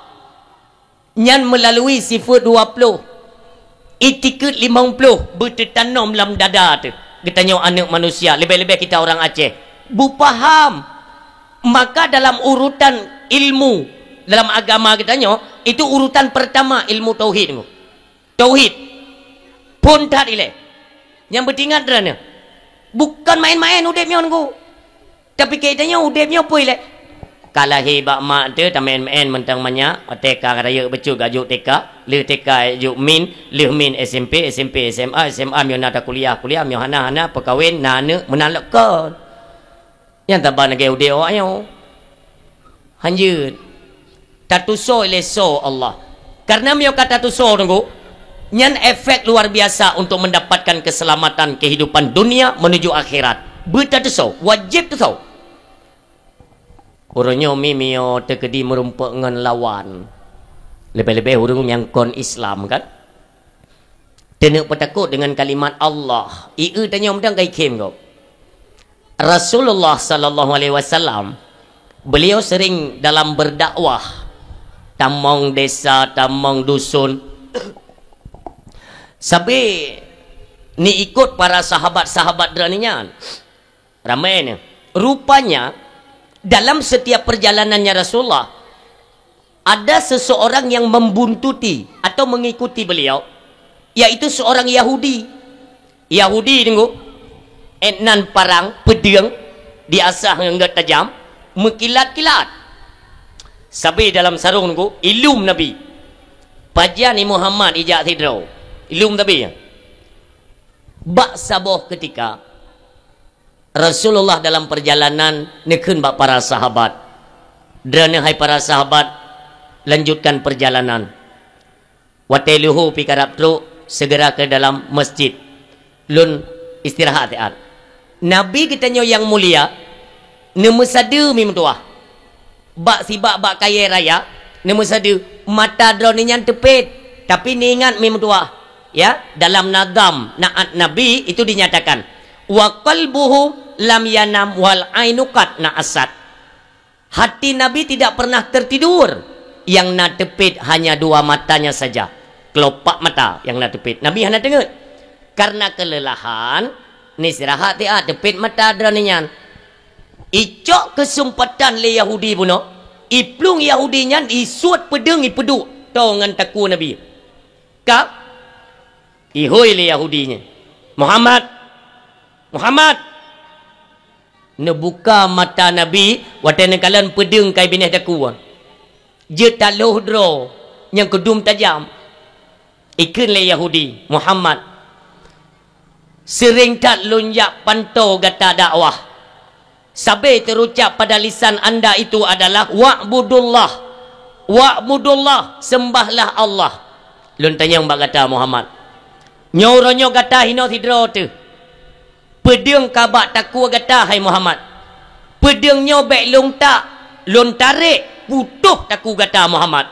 nyan meulalu sifeut dua ploh, itikeuet limong ploh beuteutanom lam dada teuh geutanyoe aneuk manusia, leubeh-leubeh kita ureueng Aceh. Beupaham. Maka dalam urutan ilmu dalam agama geutanyoe, itu urutan pertama ilmu tauhid. Tauhid. Phôn that ilèe. Nyang beutingat droeneuh. Bukon maén-maén udép nyoe, Teungku. Tapi keu tanyoe udép nyoe peue ilèe? Ka lahé bak mak teuh tamén-mén mantong manyak, T K rayeuk bacut ka jok T K, lheueh T K jok min, lheueh min S M P, S M P S M A, S M A meunyoe na takuliah, kuliah, meunyoe hana, hana, peukawen, na aneuk, meunan lom kon. Nyan saban lagèe udép awak nyoe. Hanjeuet. Tatusoe lé soe Allah. Karena meunyoe ka tatusoe, Teungku, nyan efek luar biasa untuk mendapatkan keselamatan kehidupan dunia menuju akhirat. Beutatusoe, wajéb tusoe. Uroe nyoe mi meunyoe teukeudi meurumpok ngon lawan. Leubeh-leubeh ureueng nyang kon Islam kan. Teuneuk peutakot deungon kalimat Allah. Ié tanyoe mantong ka ikhém gob. Rasulullah sallallahu alaihi wasallam, beliau sering dalam berdakwah, tamong desa, tamong dusun. Sabe neuikot para sahabat-sahabat droeneuh nyan. Ramé nyan. Rupanya, dalam setiap perjalanannya Rasulullah, ada seseorang yang membuntuti atau mengikuti beliau, yaitu seorang Yahudi. Yahudi, Teungku, étnan parang, peudeueng, diasah ngon gét tajam, meukilat-kilat. Sabe dalam sarong, Teungku, ilum Nabi. Pajan ni Muhammad ijak sidroe. Ilum Nabi. Bak saboh keutika, Rasulullah dalam perjalanan neukheun bak para sahabat, "Droeneuh hai para sahabat, lanjutkan perjalanan. Watèe leuhô pih karab trok, segera ke dalam masjid. Lôn istirahat siat." Nabi geutanyoe nyang mulia, neumeusadeue mi meutuwah. Bak sibak bak kayée raya, neumeusadeue, mata droeneuh nyan teupet. Tapi neuingat mi meutuwah, ya, dalam nazam Na'at Nabi itu dinyatakan, "Wa qalbuhu lam yanam wal ainu qad na'asat." Hati Nabi tidak pernah tertidur. Yang na teupet hanya dua matanya saja. Kelopak mata yang na teupet. Nabi hana teungeut. Karena kelelahan, neusirahat tiat teupet mata droeneuh nyan. Icok keuseumpatan lé Yahudi bunoe, iplueng Yahudi nyan isuet peudeueng ipeuduek toe ngon takue Nabi. Ka ihôi lé Yahudi nyan, "Muhammad! Muhammad!" Neubuka mata Nabi watée neukalon peudeueng ka ibinéh takue. Jeuet taloh droe nyang keudum tajam. Ikheun lé Yahudi, "Muhammad, seuréng that lôn jak pantoe gata dakwah. Sabe teurucab pada lisan anda itu adalah, 'Wa'budullah, wa'budullah, seumbahlah Allah.' Lôn tanyong bak gata, Muhammad, nyoe uroe nyoe gata hinoe sidroe teuh. Peudeueng ka bak takue gata, hai Muhammad. Peudeueng nyoe bék lôn tak, lôn tarek, putôh takue gata, Muhammad.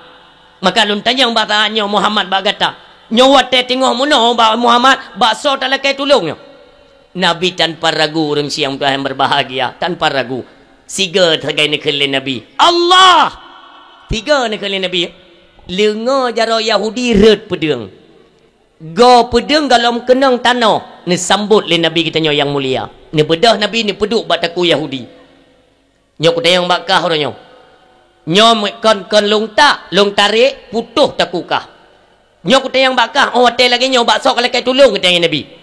Maka lôn tanyong bak saát nyoe, Muhammad, bak gata, nyoe watée teungoh meunoe bak Muhammad, bak soe talakée tulông nyoe?" Nabi tanpa ragu, ureuëng syiek nyang berbahagia, tanpa ragu. Sigoe sagai neukheun lé Nabi, "Allah!" Sigoe neukheun lé Nabi. Leungoe jaroe Yahudi rhot peudeueng. Goe peudeueng golom keunong tanoh, neusambot lé Nabi geutanyoe nyang mulia. Neubeudôh Nabi neupeuduek bak takue Yahudi. "Nyoe kutanyong bak kah uroe nyoe. Nyoe kon, kon lôn tak, lôn tarek, putôh takue kah. Nyoe kutanyong bak kah, 'oh watée lagée nyoe bak soe kalakée tulông?" geutanyong Nabi.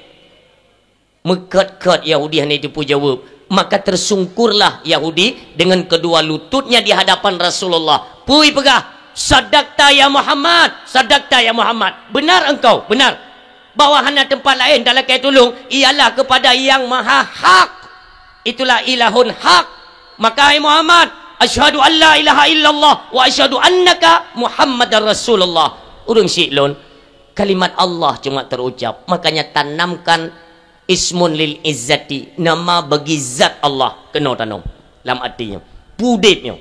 Meukot-kot Yahudi hana jiteupeue jaweueb. Maka tersungkurlah Yahudi dengan kedua lututnya di hadapan Rasulullah. Peue ipeugah, "Sadaqta ya Muhammad, sadaqta ya Muhammad. Benar engkau, benar. Bahwa hana teumpat laén talakée tulông ialah kepada Yang Maha Hak. Itulah ilahun hak. Maka, hai Muhammad, asyhadu an la ilaha illallah wa asyhadu annaka Muhammadar Rasulullah." Ureuëng syiek lôn, kalimat Allah cuma terucap. Makanya tanamkan ismun lil izzati, nama bagi zat Allah keunoe tanoh lam até nyoe, peudeb nyoe.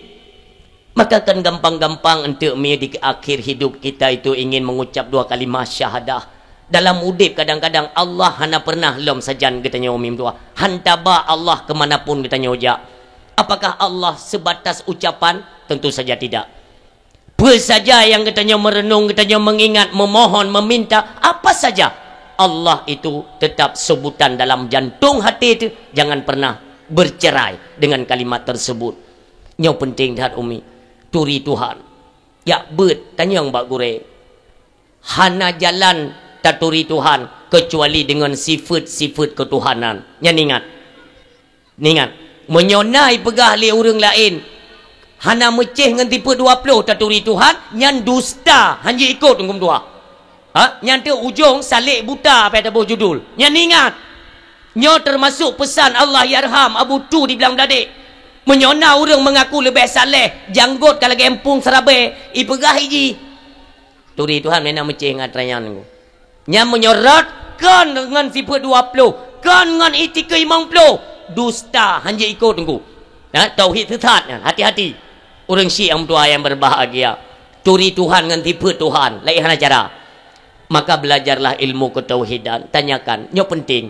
Maka kan gampang-gampang enteuk mi di akhir hidup kita itu ingin mengucap dua kalimah syahadah. Dalam udeb kadang-kadang Allah hana pernah lom sajan geutanyoe mi meutuah. Han taba Allah keumanapun geutanyoe jak. Apakah Allah sebatas ucapan? Tentu saja tidak. Peue saja nyang geutanyoe meureunong, geutanyoe meungingat, meumohon, meuminta, apa saja, Allah itu tetap seubutan dalam jantong haté teuh, jangan pernah bercerai dengan kalimat tersebut. Nyoe penting that, Umi. Turi Tuhan. Jak beuet, tanyong bak gurée. Hana jalan taturi Tuhan keucuali deungon sifeuet-sifeuet keutuhanan. Nyan ingat. Ingat, meunyoe na ipeugah lé ureuëng laén, hana meucéh ngon sifeuet dua ploh taturi Tuhan, nyan dusta, hanjeuet ikot huköm Tuhan. Ha? Nyan teuh ujong salek buta, apa taboh judul. Nyan ingat. Nyoe teumasok peusan Allahyarham Abu Tu di Blang Bladek. Meunyoe na ureuëng meungaku leubeh saleh, janggot ka lagée empung seurabe, ipeugah iji, "Turi Tuhan meunan meucéh ngon atra nyan." Nyan meunyoe rot kon ngon sifeuet dua ploh, kon ngon itikeuh limong ploh, dusta, hanjeuet ikot Teungku. Nah, tauhid sesat nyan, hati-hati. Ureuëng syiek nyang meutuah nyang berbahagia, turi Tuhan ngon sifeuet Tuhan, laén hana cara. Maka belajarlah ilmu ketauhidan, tanyakan, nyoe penting.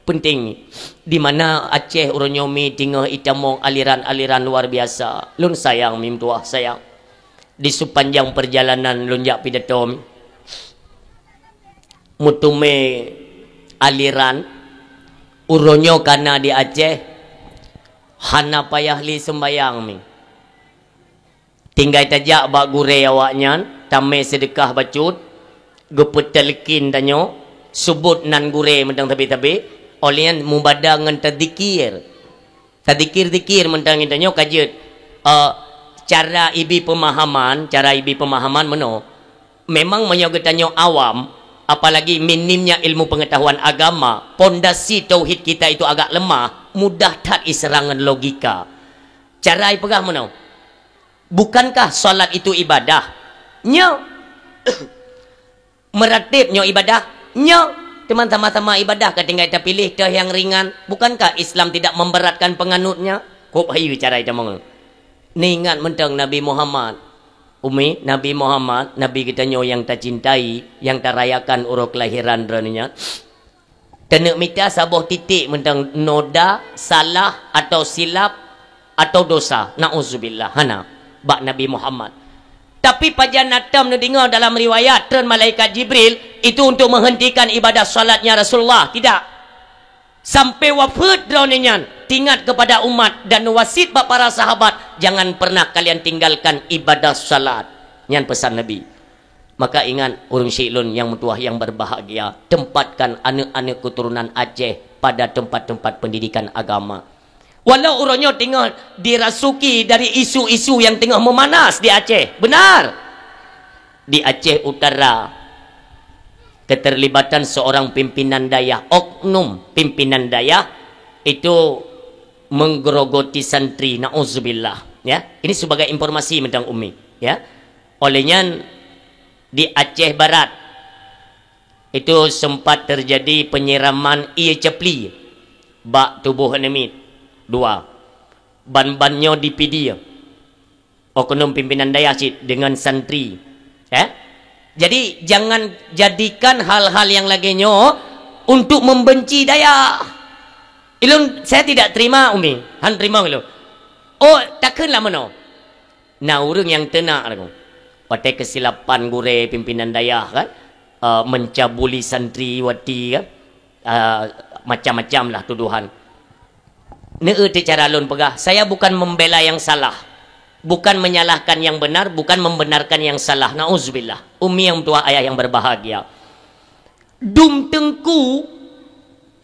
Penting ni. Di mana Aceh uroe nyoe mi teungoh itamong aliran-aliran luar biasa. Lôn sayang mi meutuah, sayang. Di sepanjang perjalanan lôn jak pidato mi, meuteumé aliran uroe nyoe kana di Aceh hana payah lé seumbayang mi. Tinggai tajak bak gurée awaknyan, tamé seudeukah bacut, geupeutalkin tanyoe, seubot nan gurée mantong sabe-sabe, óh lheueh nyan mubada ngon tazikir. Tazikir-zikir mantong tanyoe ka jeuet, eh, cara ibi peumahaman, cara ibi peumahaman meunoe. Memang meunyoe geutanyoe awam, apalagi minimnya ilmu pengetahuan agama, pondasi tauhid kita itu agak lemah, mudah that iseurang ngon logika. Cara ipeugah meunoe, bukankah salat itu ibadah? Nyo. Meurateb nyoe ibadah? Nyo. Teuma sama-sama ibadah ka tinggai tapiléh teuh nyang ringan. Bukankah Islam tidak memberatkan penganutnya? Kok hayeue cara itamong? Neuingat mantong Nabi Muhammad. Ummi, Nabi Muhammad, Nabi geutanyoe nyang tacintai, nyang tarayakan uroe kelahiran droeneuh nyan. Taneuk mita saboh titik mantong noda, salah atau silap atau dosa. Nauzubillah, hana bak Nabi Muhammad. Tapi pajan na tom neudeungoe dalam riwayat treun malaikat Jibril itu untuk menghentikan ibadah salatnya Rasulullah. Tidak. Sampai wafeuet droeneuh nyan, teuingat kepada umat dan wasiet bak para sahabat, jangan pernah kalian tinggalkan ibadah salat. Nyan pesan Nabi. Maka ingat, ureuëng syik lôn nyang meutuwah nyang berbahagia, tempatkan aneuk-aneuk keturunan Aceh pada tempat-tempat pendidikan agama. Walau uroe nyoe teungoh dirasuki dari isu-isu yang tengah memanas di Aceh. Benar. Di Aceh Utara, keterlibatan seorang pimpinan dayah, oknum pimpinan dayah itu menggerogoti santri, nauzubillah, ya. Ini sebagai informasi mantong Ummi, ya. Oleh nyan, di Aceh Barat itu sempat terjadi penyiraman ie capli bak tuboh aneuk miet dua. Ban-ban nyoe dipidia oknum pimpinan dayah cit dengan santri. Eh? Jadi, jangan jadikan hal-hal yang lagée nyoe untuk membenci dayah. Ilôn, saya tidak terima, Umi. Han terima ilôn. Oh, takheun lah meunoe. Nah, ureuëng nyang teunak lagu. Watée kesilapan gurée pimpinan dayah kan, eh, mencabuli santriwati kan, eh, macam-macam lah tuduhan. Neueu teuh cara lôn peugah, saya bukan membela yang salah, bukan menyalahkan yang benar, bukan membenarkan yang salah. Nauzubillah. Umi yang tua, ayah yang berbahagia. Dum teungku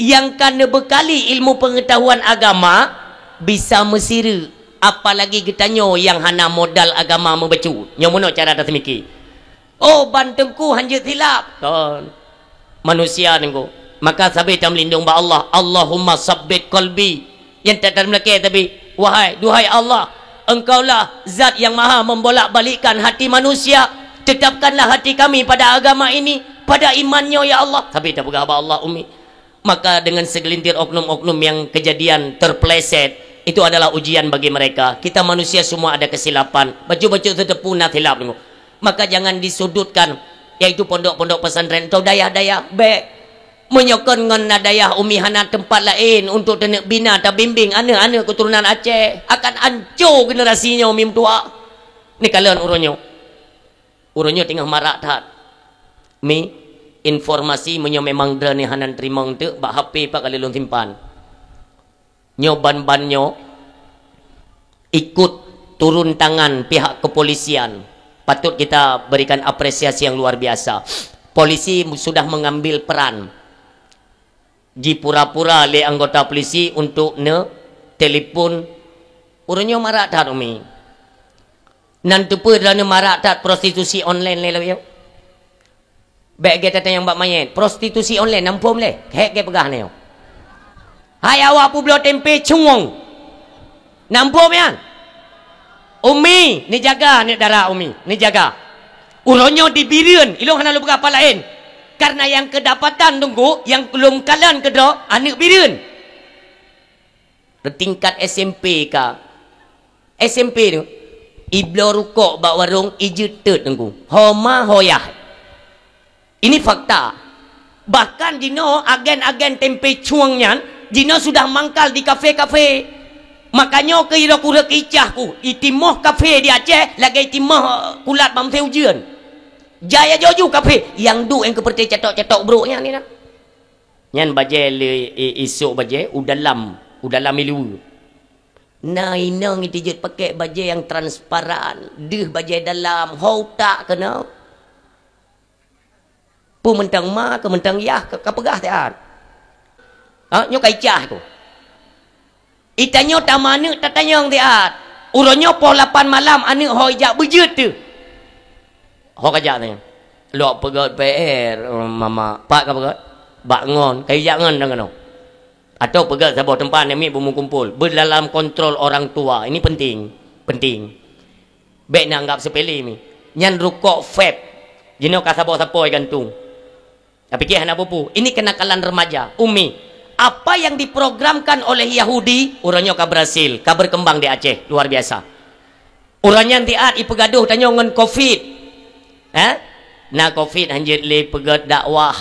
nyang ka neubekali ilmu pengetahuan agama bisa meusireuk, apalagi geutanyoe nyang hana modal agama meubacut. Nyoe meunoe cara taseumiké. Oh, ban teungku hanjeuet silap. Kon. Manusia teungku. Maka sabe tameulindong bak Allah. Allahumma sabbit qalbi. Nyang that tameulakée tapi, wahai, duhai Allah, Engkaulah Zat yang Maha membolak-balikkan hati manusia. Tetapkanlah hati kami pada agama ini, pada iman nyoe, ya Allah. Sabe tapeugah bak Allah, Umi. Maka dengan segelintir oknum-oknum yang kejadian terpeleset, itu adalah ujian bagi mereka. Kita manusia semua ada kesilapan. Bacut-bacut teuteupeu na silap teungku. Maka jangan disudutkan, yaitu pondok-pondok pesantren atau dayah-dayah. Bék. Meunyoe kon ngon na dayah Umi hana teumpat laén untuk taneuk bina, tabimbing aneuk-aneuk keuturonan Aceh, akan anco generasi nyoe Umi meutuwah. Neukalon uroe nyoe. Uroe nyoe teungoh marak that. Mi, informasi meunyoe memang droeneuh hana teurimong teuk, bak H P pat ka lheueh lôn simpan. Nyoe ban-ban nyoe ikut turun tangan pihak kepolisian. Patut kita berikan apresiasi yang luar biasa. Polisi sudah mengambil peran. Jipura-pura lé anggota polisi untuk neutelepon. Uroe nyoe marak that, Umi. Nan teupeue droeneuh marak that prostitusi online lé lawét. Bék gata tanyong bak manyét, prostitusi online, na muphom lé? Hék gata peugah nyoe. Hai awak peubloe tempe cueng. Na muphom nyan? Umi, neujaga aneuk dara Umi, neujaga. Uroe nyoe di Bireuen, ilôn hana lôn peugah pat laén. Karena nyang keudapatan teungku, nyang lôn kalon keudroe, aneuk Bireuen. Tingkat S M P ka. S M P tu, ibloe rukok bak warong, ijeuet teut teungku. Ho ma ho yah. Ini fakta. Bahkan jinoe agen-agen tempe cueng nyan, jinoe sudah mangkal di kafe-kafe. Makanyoe keu irok ureuëng icah ku, itimoh kafe di Aceh lagée itimoh kulat bamsée ujeuen. Jaya joju kafe, nyang duek nyang keupeureuté catok-catok brok nyan ni na. Nyan bajée le, i-, isok bajée u dalam, u dalam ileue. Na inong itijeuet pakèk bajée nyang transparan, deuh bajée dalam, ho utak keunoe. Peue mantong ma, keu mantong yah, ka, ka peugah siat. Ha, nyoe ka icah tu. Itanyoe tamaneuk tatanyong siat. Uroe nyoe poh lapan malam aneuk ho ijak beujeuet teuh. Ho kajak tanyong. Lok peugét P R, mama. Pat ka peugét? Bak ngon. Ka ijak ngon dan keunoe. Atau peugét saboh teumpat namiet beumukumpol. Beudalam kontrol orang tua. Ini penting. Penting. Bék neuanggap sepele mi. Nyan rukok vape. Jinoe ka saboh sapoi gantung. Tapi keu hana bubu, ini kenakalan remaja, Umi. Apa yang diprogramkan oleh Yahudi, uroe nyoe ka berhasil, ka berkembang di Aceh, luar biasa. Uroe nyan tiat ipeugadoh tanyoe ngon covid. Eh? Na covid hanjeuet lé peugét dakwah,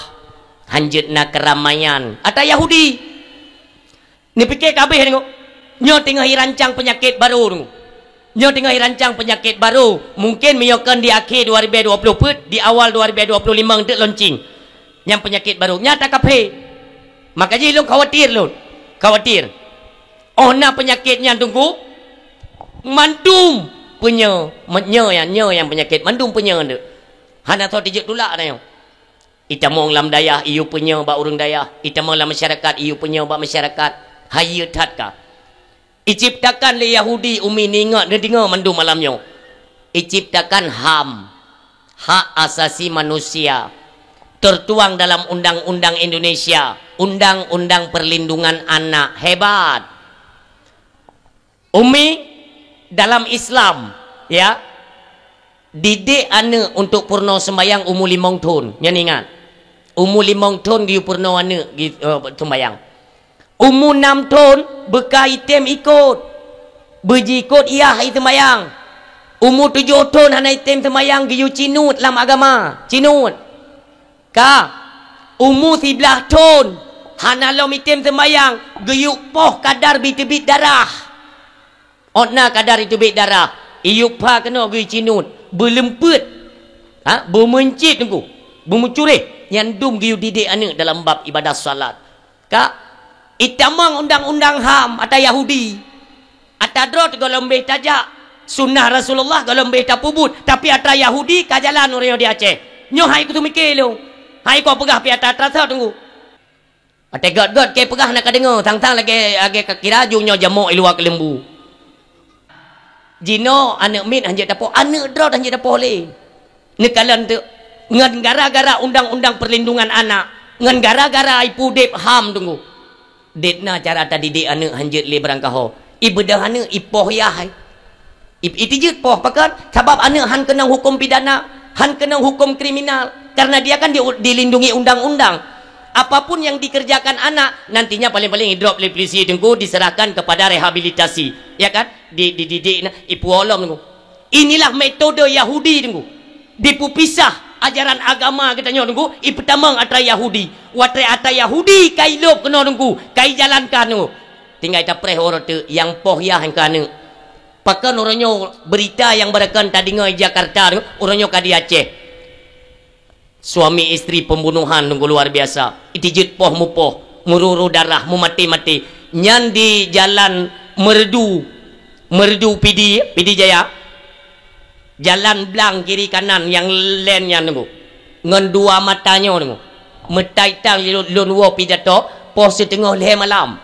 hanjeuet na keramaian. Ata Yahudi. Neupike kabeh deungoe. Nyoe teungoh irancang peunyakét barô deungoe. Nyoe teungoh irancang peunyakét barô. Mungkin meunyoe kon di akhé dua ribu dua puluh peuet, di awal dua ribu dua puluh lima teuk launching. Nyang peunyakét barô. Nyata kaphé. Maka jih lôn khawatir lôn. Khawatir. Oh na peunyakét nyan teungku, mandum peunyoe, nyoe nyang, nyoe nyang peunyakét, mandum peunyoe teuk. Hana soe tijeuet tulak tanyoe. Itamong lam dayah, iyue peunyoe bak ureuëng dayah. Itamong lam masyarakat, iyue peunyoe bak masyarakat. Hayeue that ka. Iciptakan lé Yahudi, Umi, neuingat, neudeungoe mandum malam nyoe. Iciptakan HAM, hak asasi manusia, tertuang dalam undang-undang Indonesia, Undang-Undang Perlindungan Anak. Hebat. Umi, dalam Islam, ya, didik aneuk untuk purno sembayang umu limong thon. Nyan ingat. Umu limong thon geuyue purno aneuk gi-, eh, sembayang. Umu nam thon beuka item ikot. Beujiikot yah i sembayang. Umu tujoh thon hana item sembayang geuyue cinuet lam agama. Cinuet. Ka, umu siblaih thon, hana lom item sembayang, geuyue poh kadar biteubiet darah. Ôt na kadar iteubiet darah, iyue pha keunoe geuyue cinuet, beuleumpeuet, ha, beumeuncit teungku, beumeucureh, nyan dum geuyue didik aneuk dalam bab ibadah salat. Ka, itamong undang-undang HAM ata Yahudi. Ata droe gohlom béh tajak, sunnah Rasulullah gohlom béh tapeubuet, tapi ata Yahudi ka jalan ureuëng di Aceh. Nyoe hai kuteumike lôn, hai kok peugah pih ata-ata teungku. Watée gét-gét keu peugah na ka deungoe, sang-sang lagée, lagée ka kira ju nyoe jamok i luwa keuleumbu. Jinoe aneuk miet hanjeuet tapoh, aneuk droe hanjeuet tapoh lé. Neukalon teuk, ngon gara-gara undang-undang perlindungan anak, ngon gara-gara ipeudeb HAM teungku. Deb na cara tadidik aneuk hanjeuet lé barangkaho. Ibeudoh aneuk ipoh yah. I, itijeuet poh pakon? Sabab aneuk han keunong huköm pidana, han keunong huköm kriminal. Karena dia kan di, dilindungi undang-undang. Apapun yang dikerjakan anak, nantinya paling-paling idrop lé polisi teungku diserahkan kepada rehabilitasi. Ya kan? Di, dididik na, ipuolom teungku. Inilah metode Yahudi teungku. Dipeupisah ajaran agama geutanyoe teungku, ipeutamong atra Yahudi. Watée atra Yahudi ka ilop keunoe teungku, ka ijalankan teungku. Tinggai tapreh uroe teuk nyang poh yah nyang keu aneuk. Pakon uroe nyoe beurita nyang barokon tadeungoe di Jakarta teungku, uroe nyoe ka di Aceh. Suami istri pembunuhan teungku luar biasa. Itijeuet poh mupoh, meururu darah, meumaté-maté. Nyan di jalan Merdu, Merdu Pidi, Pidi Jaya. Jalan blang kiri kanan nyang len nyan teungku. Ngon dua mata nyoe teungku. Meutai tang lôn, lôn woe pidato, poh siteungoh lhée malam.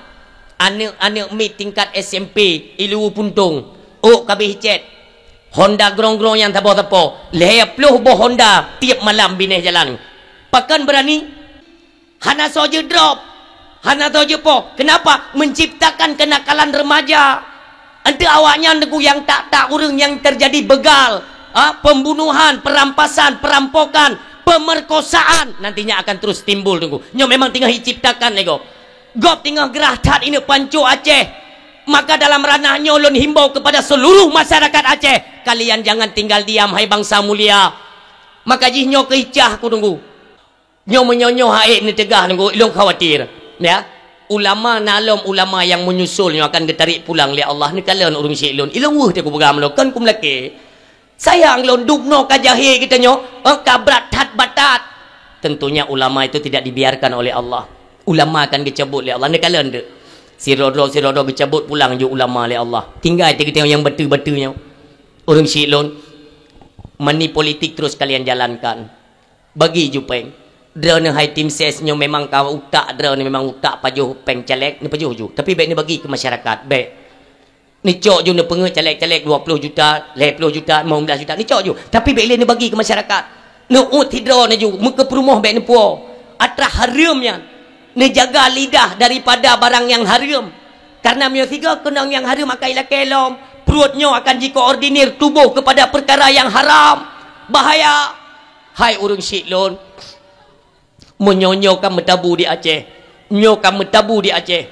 Aneuk-aneuk miet tingkat S M P, i Luwu Puntong. Ôk ka abéh cet. Honda grong-grong nyang saboh-saboh, lhée ploh boh Honda tieb malam binéh jalan. Pakon beurani? Hana soe jeuet drop, hana soe jeuet poh. Kenapa? Menciptakan kenakalan remaja. Enteuk awaknyan teungku nyang tak-tak ureuëng nyang terjadi begal, ha, pembunuhan, perampasan, perampokan, pemerkosaan nantinya akan terus timbul teungku. Nyoe memang teungoh diciptakan lé gob. Gob teungoh grah that ineuk pancok Aceh. Maka dalam ranah nyoe lôn himbau kepada seluruh masyarakat Aceh, kalian jangan tinggal diam, hai bangsa mulia. Maka jih nyoe keuh cah ku teungku. Nyoe meunyoe nyoe hak neuteugah teungku, lôn khawatir. Ya. Ulama na lom ulama nyang menyusul nyoe akan geutarék pulang lé Allah. Neukalon ureuëng syik lôn. Ilôn weueh teuh kupeugah meulakée. Sayang lôn dubnoe ka jahé geutanyoe, eh, ka brat that batat. Tentunya ulama itu tidak dibiarkan oleh Allah. Ulama akan geucabut lé Allah. Neukalon deuek. Sidroe-droe, sidroe-droe geucabut pulang ju ulama lé Allah. Tinggai teuh geutanyoe nyang bateue-bateue nyoe. Ureuëng syik lôn, money politik terus kalian jalankan. Bagi ju péng. Droeneuh hai tim ses nyoe memang ka utak droeneuh memang utak pajoh péng caleg, neupajoh ju. Tapi bék neubagi keu masyarakat, bék. Neucok ju neupeungeut caleg-caleg dua ploh juta, lhée ploh juta, limong blaih juta, neucok ju. Tapi bék lé neubagi keu masyarakat. Neuôt sidroe neuju, meukeupeurumoh bék neupuwoe. Atra hareuem nyan. Neujaga lidah daripada barang nyang hareuem. Karena meunyoe sigoe keunong nyang hareuem akan ilakée lom, pruet nyoe akan jikoordinir tuboh keupada peukara nyang haram. Bahaya! Hai ureuëng syik lôn, Meunyoe nyoe ka meutabu di Aceh, nyoe ka meutabu di Aceh,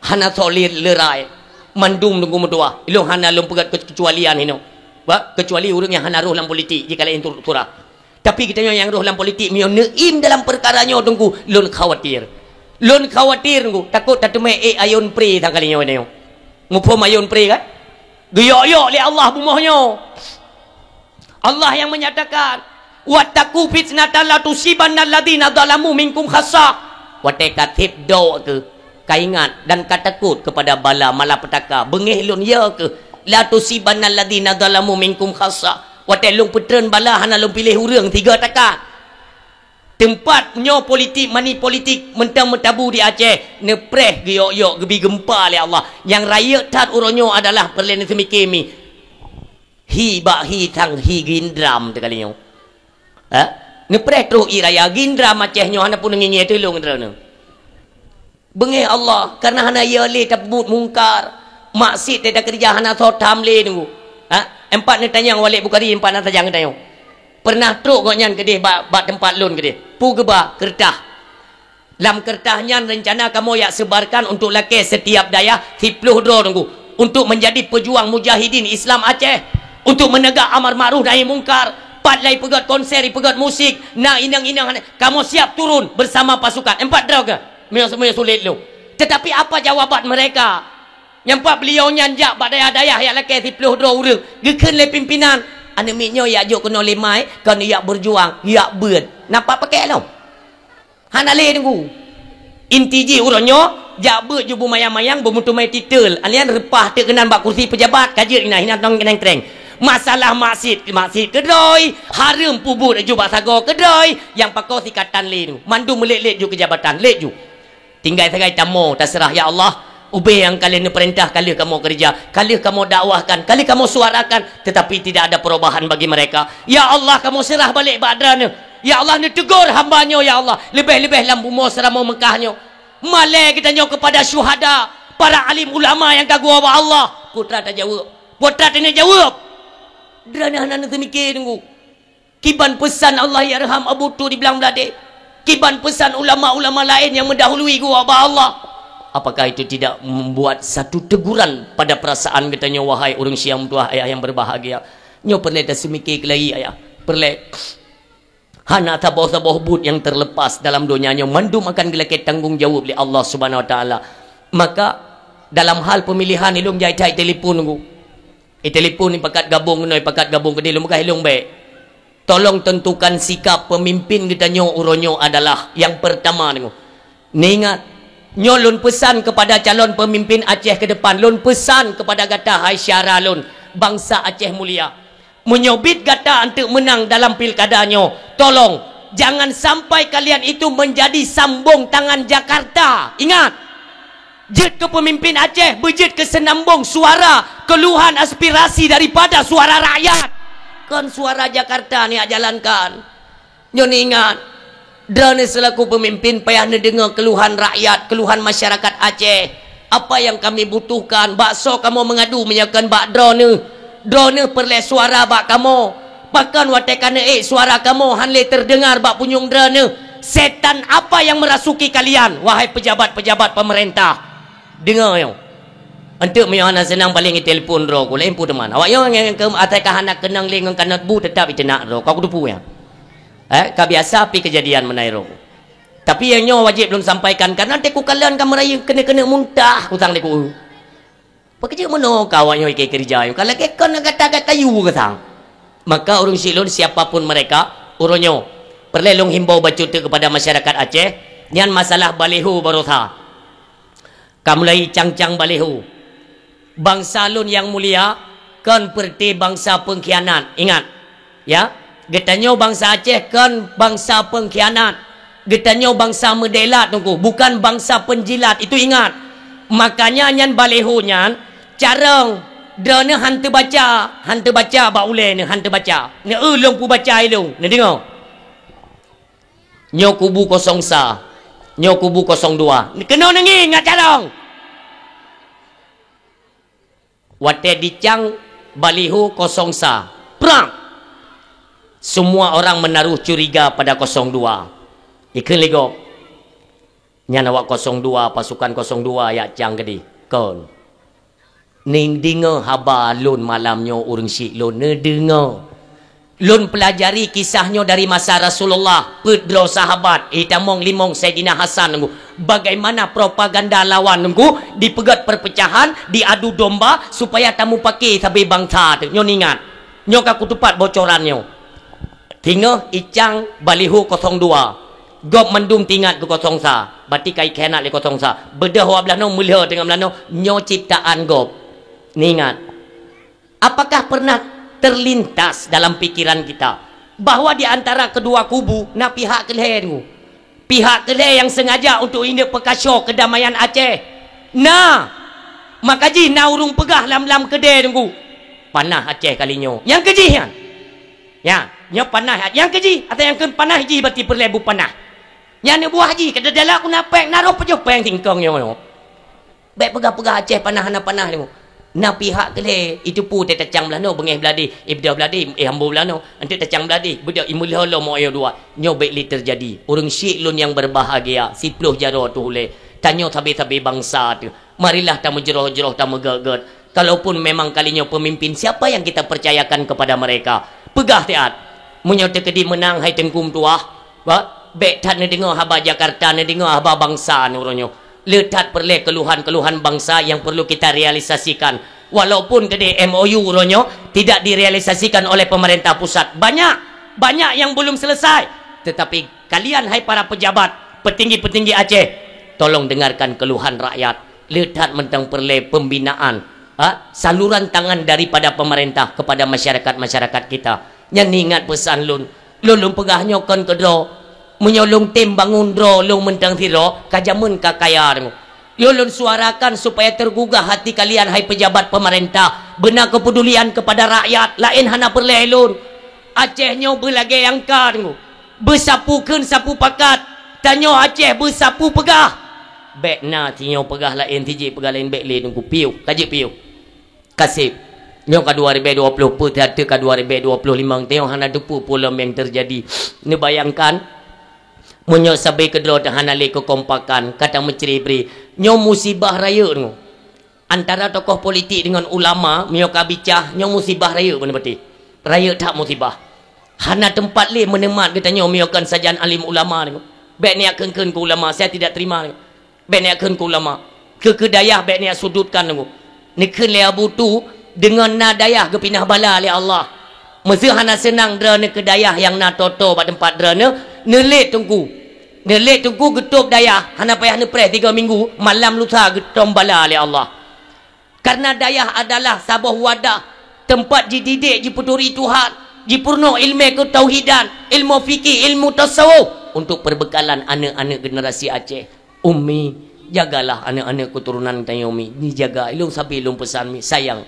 hana soe le-, lerai, mandum teungku meutuah. Ilôn hana lôn peugét keucualian inoe. Ba, keucuali ureuëng nyang hana rôh lam politik, jih ka laén tur-, surah. Tapi geutanyoe nyang rôh lam politik, meunyoe neuiem dalam peukara nyoe teungku, lôn khawatir. Lôn khawatir teungku, takot tateumé ék ayôn pre tangka linyoe nyoe. Muphom ayôn pre kan? Geuyok-yok lé Allah bumoe nyoe. Allah yang menyatakan, "Wattaqu fitnatan la tusibanna alladziina zalamu minkum khassah." Watée ka sép dok keuh, ka ingat dan ka takot kepada bala malapetaka. Beungéh lôn ya keuh, "La tusibanna alladziina zalamu minkum khassah." Watée lôn peutreun bala hana lôn piléh ureuëng tiga takat. Teumpat nyoe politik, mani politik, mantong meutabu di Aceh, neupreh geuyok-yok geubi geumpa lé Allah. Nyang rayeuk that uroe nyoe adalah peureulée neuseumiké mi. Hi bak hi thang hi gindram teuka linyoe. Ha? Neupreh troh ie raya gindram Aceh nyoe hana pun ngieng-ngieng teuh lôn droeneuh. Beungéh Allah, karena hana ya lé tapeubuet mungkar, maksiet teuka keurija hana soe tham lé teungku. Ha? Empat neutanyong Walid Bukhari, empat na tajang neutanyong. Pernah trok gobnyan keudeh bak, bak teumpat lôn keudeh. Peue geuba? Keureutah. Lam keureutah nyan reuncana kamoe jak seubarkan untuk lakée setiap dayah siploh droe teungku, untuk menjadi pejuang mujahidin Islam Aceh, untuk menegak amar makruf nahi mungkar, pat lai peugét konser, ipeugét musik, na inong-inong, kamoe siap turun bersama pasukan. Empat droe keuh, meunyoe, meunyoe sulet lôn. Tetapi apa jawaban mereka? Nyang pat beliau nyan jak bak dayah-dayah jak lakée siploh droe ureuëng, geukheun lé pimpinan, "Aneuk miet nyoe jak jok keunoe lé mai, kon jak berjuang, jak beuet." Nampak pakék lom? Hana lé teungku. Inti jih uroe nyoe, jak beuet ju beumayang-mayang, beumeuteumé titel. Alian reupah teuk keunan bak kursi peujabat, ka jeuet inan, inan tong nangkreng. Masalah maksiet, maksiet keudroe, hareuem peubuet ju bak sagoe keudroe, nyang pakoe sikatan lé teungku. Mandum meulet-let ju keu jabatan, let ju. Tinggai sagai tamoe, taseurah, "Ya Allah, ubé nyang ka lheueh neupeurintah ka lheueh kamoe keurija, ka lheueh kamoe dakwahkan, ka lheueh kamoe suarakan, tetapi tidak ada perubahan bagi mereka. Ya Allah, kamoe seurah balek bak Droeneuh. Ya Allah, neuteugor hamba nyoe, ya Allah, leubeh-leubeh lam bumoe Seuramoe Meukah nyoe. Malée geutanyoe keupada syuhada, para alim ulama nyang ka geuwoe bak Allah." Peue teuma tajaweueb? Peue teuma taneuk jaweueb? Droeneuh hana neuseumiké teungku. Kiban peusan Allahyarham Abu Tu di Blang Bladeh? Kiban peusan ulama-ulama laén nyang meudahului geuwoe bak Allah? Apakah itu tidak membuat satu teguran pada perasaan geutanyoe, wahai ureuëng syiah meutuah ayah nyang berbahagia? Nyoe peureulée taseumiké keulai ayah. Peureulée. Hana saboh-saboh buet nyang terlepas dalam donya nyoe, mandum akan geulakée tanggong jaweueb lé Allah Subhanahu Wa Taala. Maka, dalam hal peumilihan, ilôn jai that itelepon teungku. Itelepon ipakat gabong keunoe, ipakat gabong keudeh, lôn peugah ilôn bék. Tolong tentukan sikap pemimpin geutanyoe uroe nyoe adalah nyang peurtama teungku. Neuingat, nyoe lôn peusan keupada calon pemimpin Aceh keu depan, lôn peusan keupada gata hai syedara lôn, bansa Aceh mulia. Meunyoe bit gata anteuk meunang dalam pilkada nyoe, tolong, jangan sampai kalian itu menjadi sambong tangan Jakarta. Ingat, jeuet keu peumimpin Aceh, beujeuet keu seunambong suara keluhan aspirasi daripada suara rakyat. Kon suara Jakarta neujak jalankan. Nyoe neuingat, Droeneuh seulaku peumimpin payah neudeungoe keuluhan rakyat, keuluhan masyarakat Aceh. Apa nyang kami butuhkan, bak soe kamoe meungadu meunyoe kon bak Droeneuh? Droeneuh peureulée suara bak kamoe. Pakon watée ka neuék suara kamoe hán lé teudeungar bak punyueng Droeneuh? Setan apa yang merasuki kalian, wahai pejabat-pejabat pemerintah? Deungoe nyoe. Anteuk meunyoe hana seunang paleng itelepon droe ku, laén peue teuma. Awak nyoe nyang keu asai ka hana keunong lé ngon kanot bu, teutap iteunak droe. Ka kuteupeue nyan. Eh, ka biasa pi keujadian meunan droe ku. Tapi nyang nyoe wajéb lôn sampaikan, karena teuk ku kalon ka meurayeuk keuneuk-keuneuk muntah, kutang teuk ku. Peukeujeut meunoe ka awak nyoe ikei keurija, ka lagée kon gata-gata yue keusang. Maka ureuëng syiek lôn, siapa pun mereka, uroe nyoe, peureulée lôn himbau bacut teuk keupada masyarakat Aceh, nyan masalah baliho baroesa. Ka mulai cang-cang baliho. Bansa lôn nyang mulia, kon peureuté bansa peungkhianat. Ingat, ya, geutanyoe bansa Aceh kon bansa peungkhianat. Geutanyoe bansa meudèelat teungku, bukan bansa peunjilat. Itu ingat. Makanya nyan baliho nyan, carông, droeneuh hán teubaca, hán teubaca bak ulée neuh, hán teubaca. Neu-eu lôn peubaca ilôn, neudeungoe. Nyoe kubu kosong sa, nyoe kubu kosong dua. Keunoe neungieng ngat carông. Watée dicang baliho kosong sa, prang! Semua orang menaruh curiga pada kosong dua. Ikheun lé gob. Nyan awak kosong dua, pasukan kosong dua jak cang keudeh. Kon. Neudeungoe haba lôn malam nyoe ureuëng syiek lôn, neudeungoe. Lôn peulajari kisah nyoe dari masa Rasulullah, peuet droe sahabat, eh, tamong limong Saidina Hasan nunggu. Bagaimana propaganda lawan nunggu dipeugét perpecahan, diadu domba supaya tamupake sabe bansa teuh. Nyoe ingat. Nyoe ka kutupat bocoran nyoe. Singoh icang baliho kosong dua. Gob mandum teuingat keu kosong sa. Berarti ka ikhianat lé kosong sa. Beudôh awak blaih nyoe meulhö teungoh blaih nyoe, nyoe ciptaan gob. Ingat. Apakah pernah terlintas dalam pikiran kita bahwa di antara kedua kubu na pihak keulhèe tu? Pihak keulhèe nyang sengaja untuk indak peukaso keudamaian Aceh. Na! Maka jih na ureuëng peugah lam-lam keudè teungku, "Panah Aceh kali nyoe." Nyang keujih nyan. Ya, nyoe panah. Nyang keujih, atau nyang kheun panah jih berarti peureulèe bu panah. Nyan neubuah jih, keu dalam ku na péng, na roh pajoh péng singkong nyoe. Bèk peugah-peugah Aceh panah hana panah teungku. Na pihak keulhèe, itu pu teuh tacang blaih nyoe, beungèh blaih deh, eh, beudôh blaih deh, eh, hambo blaih nyoe, eunteuk tacang blaih deh, beudôh imeulhö lom moyo dua. Nyoe bèk lé teujadi. Ureuëng syiek lôn nyang berbahagia, siplôh jaroe teuh ulèe. Tanyoe sabe-sabe bansa teuh. Marilah tameujroh-jroh, tameugét-gét. Kalaupun memang kali nyoe pemimpin, siapa yang kita percayakan kepada mereka? Peugah siat. Meunyoe teukeudi meunang hai Teungku Meutuah, Bah, bèk that neudeungoe haba Jakarta, neudeungoe haba bansa uroe nyoe. Le that peureulèe keluhan-keluhan bansa yang perlu kita realisasikan. Walaupun keudeh M O U uroe nyoe tidak direalisasikan oleh pemerintah pusat. Banyak, banyak yang belum selesai. Tetapi kalian, hai para pejabat, petinggi-petinggi Aceh, tolong dengarkan keluhan rakyat. Le that mantong peureulèe pembinaan, ha, saluran tangan daripada pemerintah kepada masyarakat-masyarakat kita. Nyan ingat peusan lôn. Lôn, lôn peugah nyoe kon keudroe. Meunyoe lôn tem bangun droe lôn mantong sidroe, ka jameun ka kaya teungku. Nyoe lôn suarakan supaya tergugah hati kalian, hai pejabat pemerintah. Beuna kepedulian kepada rakyat, laén hana peureulèe lôn. Aceh nyoe beulagèe angka teungku. Beusapeue kheun sapeue pakat. Tanyoe Aceh beusapeue peugah. Bèk na sinyoe peugah laén, sijih peugah laén, bèk lé teungku. Piôh, ka jeuet piôh. Kaseb. Nyoe ka dua ribèe dua ploh, peue that ka dua ribèe dua ploh limong, tanyoe hana teupeue peue lom nyang teujadi. Neubayangkan, meunyoe sabe keudroe teuh hana lé keukompakan, ka tameucré-bré. Nyoe musibah rayeuk nyoe. Antara tokoh politik deungon ulama, meunyoe ka bicah, nyoe musibah rayeuk beuneupatéh. Rayeuk that musibah. Hana teumpat lé meuneumat geutanyoe meunyoe kon sajan alim ulama nyoe. Bèk neujak kheun-kheun keu ulama, saya tidak terima nyoe. Bèk neujak kheun keu ulama. Keu, keu dayah bèk neujak sudutkan teungku. Neukheun lé Abu Tu, deungon na dayah geupinah bala lé Allah. Meuseu hana seunang droeneuh keu dayah nyang na tô-tô bak teumpat droeneuh, neulet teungku. Neulet teungku geutôb dayah, hana payah neupreh tiga minggu, malam lusa geutom bala lé Allah. Karena dayah adalah saboh wadah teumpat jididik, jipeuturi Tuhan, jipeurunoe ileumèe keutauhidan, ilmu fikih, ilmu tasawuf untuk peubeukalan aneuk-aneuk generasi Aceh. Ummi, jagalah aneuk-aneuk keuturonan tanyoe, Mi. Neujaga, ilôn sabe lôn peusan, Mi, sayang.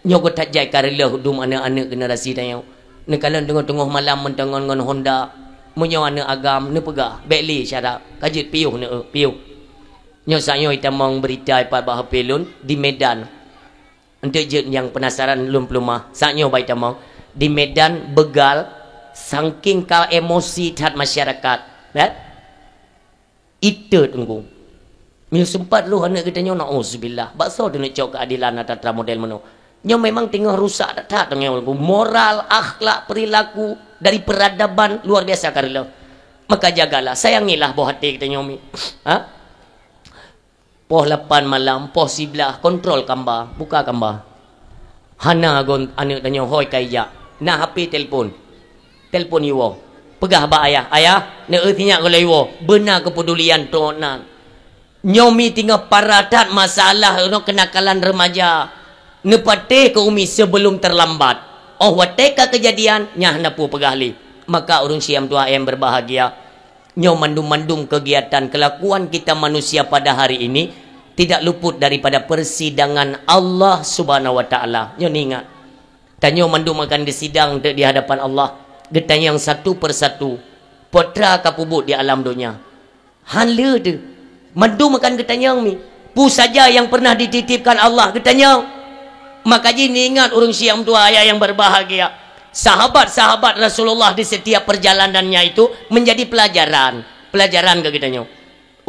Nyoe geuh that jai ka reuloh dum aneuk-aneuk generasi tanyoe. Neukalon teungoh-teungoh malam meuteungon ngon honda. Meunyoe aneuk agam neupeugah, bèk lé syarat, ka jeuet piôh neu-, piôh. Nyoe saat nyoe itamong beurita ipat bak H P lôn di Medan. Eunteuk jeuet nyang peunasaran lôn peuleumah. Saat nyoe bak itamong di Medan beugal, sangking ka emosi that masyarakat. Ya? Itot teungku. Meunyoe seumpat roh aneuk geutanyoe, nauzubillah. Bak soe teuneuk cok keuadelan atra-atra model meunoe? Nyoe memang teungoh rusak that-that teungoh teungku. Moral, akhlak, perilaku dari peradaban luar biasa ka reuloh. Maka jagalah, sayangilah boh até geutanyoe, Mi. Ha? Poh lapan malam, poh siblaih, kontrol kamba, buka kamba. Hana gon aneuk tanyoe hôi ka ijak. Na H P, telpon. Telpon iwoe. Peugah bak ayah, "Ayah, neu-eu sinyak golom iwoe." Beuna keupedulian trok nan. Nyoe Mi teungoh parah that masalah nyoe kenakalan remaja. Neupatéh keu Umi sebelum terlambat. Óh watèe ka keujadian, nyan hana peue peugah lé. Maka ureuëng syiek meutuah nyang berbahagia, nyoe mandum-mandum kegiatan kelakuan kita manusia pada hari ini tidak luput daripada persidangan Allah Subhanahu wa Taala. Nyoe ingat, tanyoe mandum akan disidang di hadapan Allah, geutanyong satu persatu, peue atra ka peubuet di alam donya. Han le teuh. Mandum akan geutanyong, Mi. Peue saja nyang pernah dititipkan Allah geutanyong. Maka jih ingat ureuëng syiek meutuah nyang berbahagia. Sahabat-sahabat Rasulullah di setiap perjalanannya itu menjadi pelajaran. Pelajaran keu geutanyoe.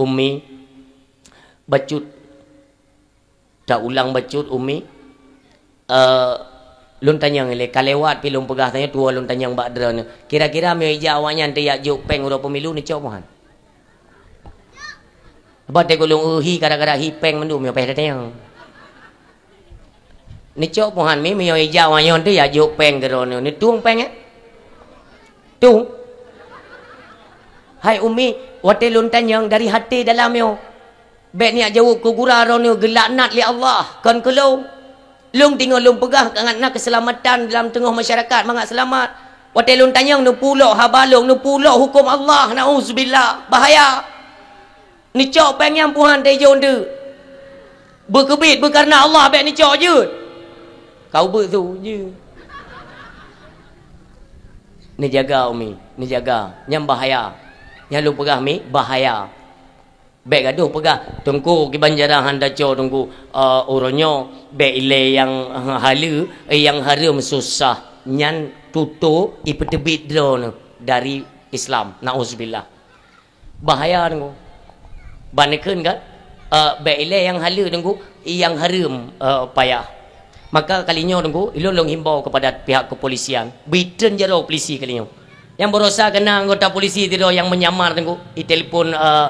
Umi, bacut. Taulang bacut, Umi. Eh, lôn tanyong ilée, ka lewat pih lôn peugah tanyoe, tuwoe lôn tanyong bak droeneuh. Kira-kira meunyoe ija awaknyan teuyak jok péng uroe pemilu, neucok meuhan? Bah teuka lôn eu hi, gara-gara hi péng mandum, meunyoe péh tatanyong. Neucok meuhan mi, meunyoe ija awaknyan teuyak jok péng keu droeneuh, neutueng péng, eh? Tueng. Hai Umi, watée lôn tanyong dari haté dalam nyoe. Bék neujaweueb keu gura droeneuh geulaknat lé Allah, kon keu lôn. Lôn teungoh lôn peugah ngat na keuseulamatan dalam teungoh masyarakat mangat seulamat. Watée lôn tanyong neupulok haba lôn, neupulok huköm Allah, nauzubillah, bahaya. Neucok péng nyang puhan teuh jok deuek. Beukeubiet beukareuna Allah bék neucok jeuet. Kau beut su jeuet. Neujaga Umi, neujaga. Nyan bahaya. Nyan lôn peugah mi, bahaya. Bék gadoh peugah, "Teungku, kiban cara han tacok, Teungku, eh, uroe nyoe bék ilée nyang haleue, eh, nyang hareuem susah." Nyan tutoe ipeuteubiet droeneuh dari Islam. Nauzubillah. Bahaya, Teungku. Ban neukheun kan? Eh, bék ilée nyang haleue, Teungku, nyang hareuem, eh, payah. Maka kali nyoe, Teungku, ilôn lôn himbau kepada pihak kepolisian, bri treun jaroe polisi kali nyoe. Nyang barosa keu na anggota polisi sidroe nyang menyamar, Teungku, itelepon, eh,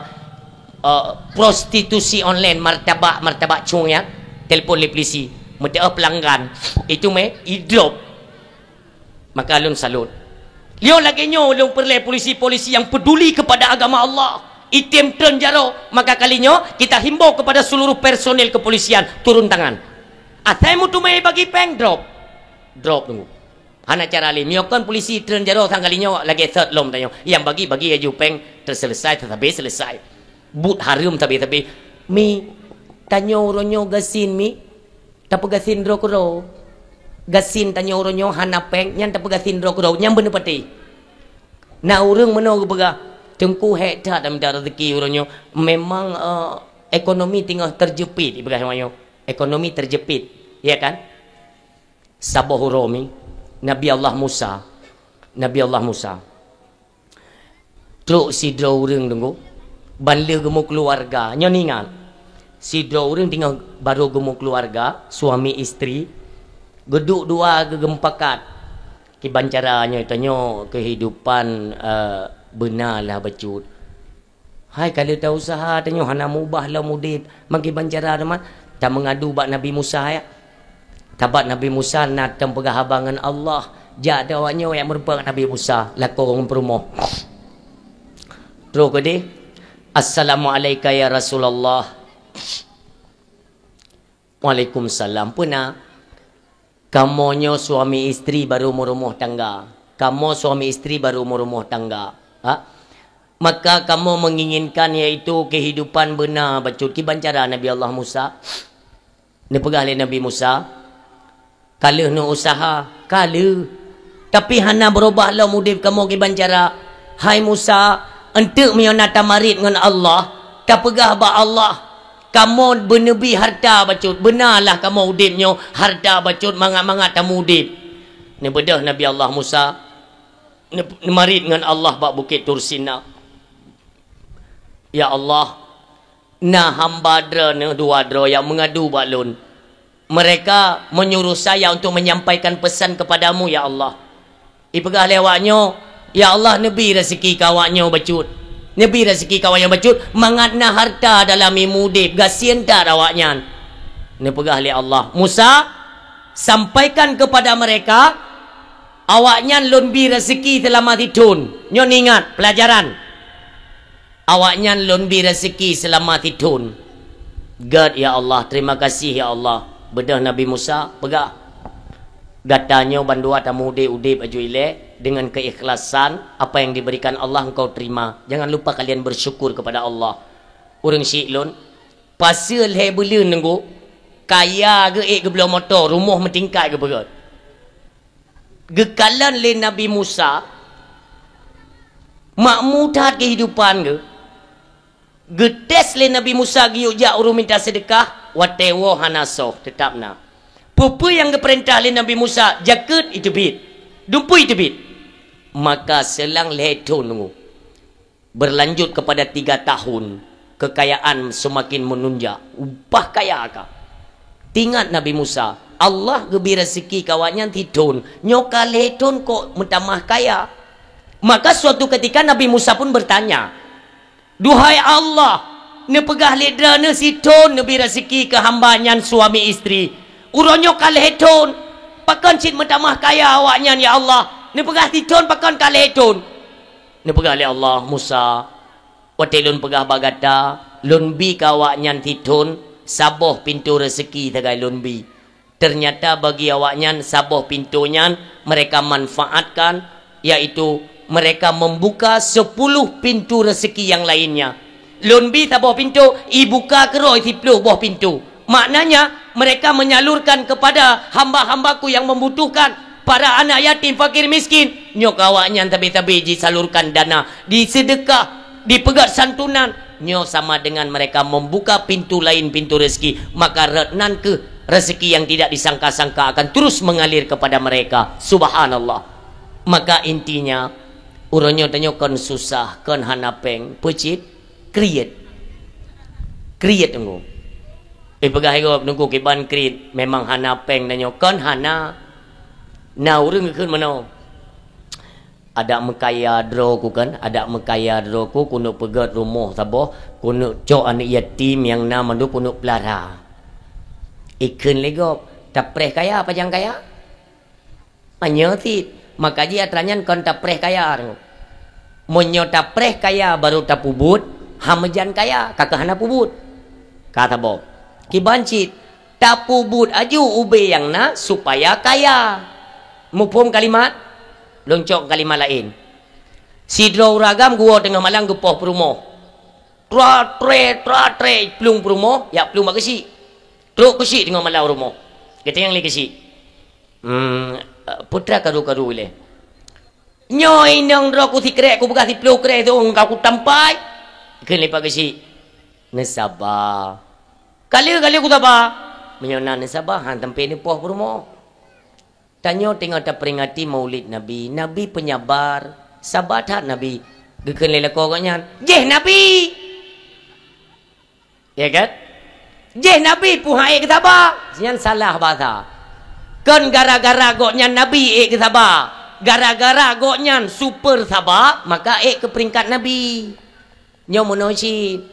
eh, prostitusi online, martabak, martabak cung nyan, telepon lé polisi. Meuteu'oh pelanggan, itu meh, idrop. Maka lôn salut. Lheueh lagée nyoe lôn peureulée polisi-polisi nyang peduli kepada agama Allah. Item treun jaroe, maka kali nyoe kita himbau kepada seluruh personil kepolisian turun tangan. Asai meuteumé bagi péng, drop. Drop, Teungku. Hana cara laén. Meunyoe kon polisi treun jaroe sang kali nyoe lagée thot lom tanyoe. Nyang bagi-bagi laju péng, teuseuleusai, teusabé seuleusai. Buet hareuem sabé-sabé. Mi, tanyoe uroe nyoe gasien, mi. Tapeugasien droe keudroe. Gasien tanyoe uroe nyoe hana péng, nyan tapeugasien droe keudroe, nyan beuneupatéh. Na ureuëng meunoe geupeugah, "Teungku, hék that lam mita rezeki uroe nyoe. Memang, eh, ekonomi teungoh terjepit," ipeugah nyoe. Ekonomi terjepit, ya kan? Saboh uroe mi, Nabi Allah Musa, Nabi Allah Musa. Trok sidroe ureuëng, Teungku, ban lheueh geumeukeuluwarga. Nyoe ingat, sidroe ureuëng teungoh barô geumeukeuluwarga, suami istri, geuduek dua geugeumupakat. Kiban cara nyoe tanyoe keuhidupan, eh, beuna lah bacut. Hai ka lheueh ta-useuha tanyoe hana meubah lom udeb, meukiban cara teuma tameungadu bak Nabi Musa, ya. Tabat Nabi Musa na teupeugah haba ngon Allah, jak deh awaknyoe nyang meurumpok Nabi Musa, lakoe ngon peurumoh. Trok keudeh, "Assalamu'alaika ya Rasulullah." "Waalaikumsalam." "Peue na?" "Kamoe nyoe suami istri barô meurumoh tangga. Kamoe suami istri barô meurumoh tangga. Ha? Maka kamoe menginginkan yaitu kehidupan beuna bacut." Kiban cara Nabi Allah Musa. Neupeugah lé Nabi Musa, "Ka lheueh neuuseuha, ka lheueh. Tapi hana beurubah lom udeb kamoe kiban cara. Hai Musa, eunteuk meunyoe na tamarit ngon Allah, tapeugah bak Allah, 'Kamoe beuneubi hareuta bacut, beuna lah kamoe udeb nyoe hareuta bacut mangat-mangat tameu udeb.'" Neubeudôh Nabi Allah Musa, neu-, neumarit ngon Allah bak Bukét Tursina. "Ya Allah, na hamba Droeneueh dua droe nyang meungadu bak Lôn. Mereka menyuruh saya untuk menyampaikan pesan kepadamu, ya Allah." Ipeugah lé awaknyoe, "Ya Allah, neubi raseuki keu awaknyoe bacut. Neubi raseuki keu awaknyoe bacut, mangat na hareuta dalam imeudeb, gasien that awaknyan." Neupeugah lé Allah, "Musa, sampaikan kepada mereka, awaknyan Lôn bi raseuki seulama sithon." Nyoe neuingat, peulajaran. "Awaknyan Lôn bi raseuki seulama sithon." "Gét, ya Allah, terima kasih, ya Allah." Beudôh Nabi Musa, peugah, "Gata nyoe bandua tameu udeb-udeb aju ilée, dengan keikhlasan apa yang diberikan Allah engkau terima. Jangan lupa kalian bersyukur kepada Allah." Ureuëng syiek lôn, paseue lhée buleuen Teungku, kaya geuék geubloe moto, rumoh meutingkat geupeugét. Geukalon lé Nabi Musa, makmu that keuhidupan geuh. Geutés lé Nabi Musa geuyue jak ureuëng mita seudeukah, watée woe hana soh, teutab na. Peue-peue nyang geupeurintah lé Nabi Musa, jakeuet, iteubiet. Dumpue, iteubiet. Maka seulang lhée thon Teungku. Berlanjut kepada tiga tahun, kekayaan semakin menunjak. Ubah kaya ka. Tingat Nabi Musa, Allah geubri rezeki keu awaknyan sithon, nyoe ka lhèe thon kok meutamah kaya. Maka suatu ketika Nabi Musa pun bertanya, "Duhai Allah, neupeugah lé Droeneuh sithon neubri rezeki keu hamba nyan suami istri. Uroe nyoe ka lhèe thon, pakon cit meutamah kaya awaknyan, ya Allah? Neupeugah sithon pakon ka lhèe thon?" Neupeugah lé Allah, "Musa, watèe Lôn peugah bak gata, Lôn bi keu awaknyan sithon saboh pintoe rezeki sagai Lôn bi. Ternyata bagi awaknyan saboh pintoe nyan mereka manfaatkan, yaitu mereka membuka sepuluh pintu rezeki yang lainnya. Lôn bi saboh pintoe, ibuka keudroe siploh boh pintu. Maknanya, mereka menyalurkan kepada hamba-hamba-Ku yang membutuhkan, para anak yatim, fakir miskin. Nyoe keu awaknyan sabe-sabe jisalurkan dana, diseudeukah, dipeugèt santunan. Nyoe sama dengan mereka membuka pintu lain, pintu rezeki. Maka rot nan kheueh rezeki yang tidak disangka-sangka akan terus mengalir kepada mereka." Subhanallah. Maka intinya, uroe nyoe tanyoe kon susah, kon hana pèng. Peue cit? Kriet. Kriet teunggu. Eh, peugah igob teunggu kiban kriet, memang hana pèng tanyoe, kon hana. Na ureueng geukheun meunoe, "Adak meukaya droe ku kan, adak meukaya droe ku, keuneuk peugèt rumoh saboh, keuneuk cok aneuk yatim nyang na mandum keuneuk peulara." Ikheun lé gob, "Tapreh kaya, pajan kaya?" Meunyoe cit, maka jih atra nyan kon tapreh kaya. Meunyoe tapreh kaya baru tapeubuet, han meujan kaya, ka keuh hana peubuet. Ka saboh. Kiban cit, tapeubuet aju ubé nyang na supaya kaya. Muphom kalimat? Lôn cok kalimat laén. Sidroe ureueng agam geuwoe teungoh malam geupoh peurumoh. Tra-tre, tra-tre, plueng peurumoh, jak plueng bak keuchik. Trok keuchik teungoh malam u rumoh. Geutanyong lé keuchik, "Hmm, eh, peue teuma karu-karu ilèe?" "Nyoe inong droe ku sikrek, kupeugah siploh krek tu, ka kutampai." Kheun lé pak keuchik, "Neusaba. Ka lheueh, ka lheueh kusaba." "Meunyoe na neusaba, han sampoe neupoh peurumoh." Tanyoe teungoh taperingati Maulid Nabi. Nabi penyabar, saba that Nabi. Geukheun lé lakoe gobnyan, "Jéh Nabi!" Ya kan? Jéh Nabi peue han ék geusaba. Nyan salah bahasa. Kon gara-gara gobnyan Nabi ék geusaba. Gara-gara gobnyan super saba, maka ék keu peringkat Nabi. Nyoe meunoe cit.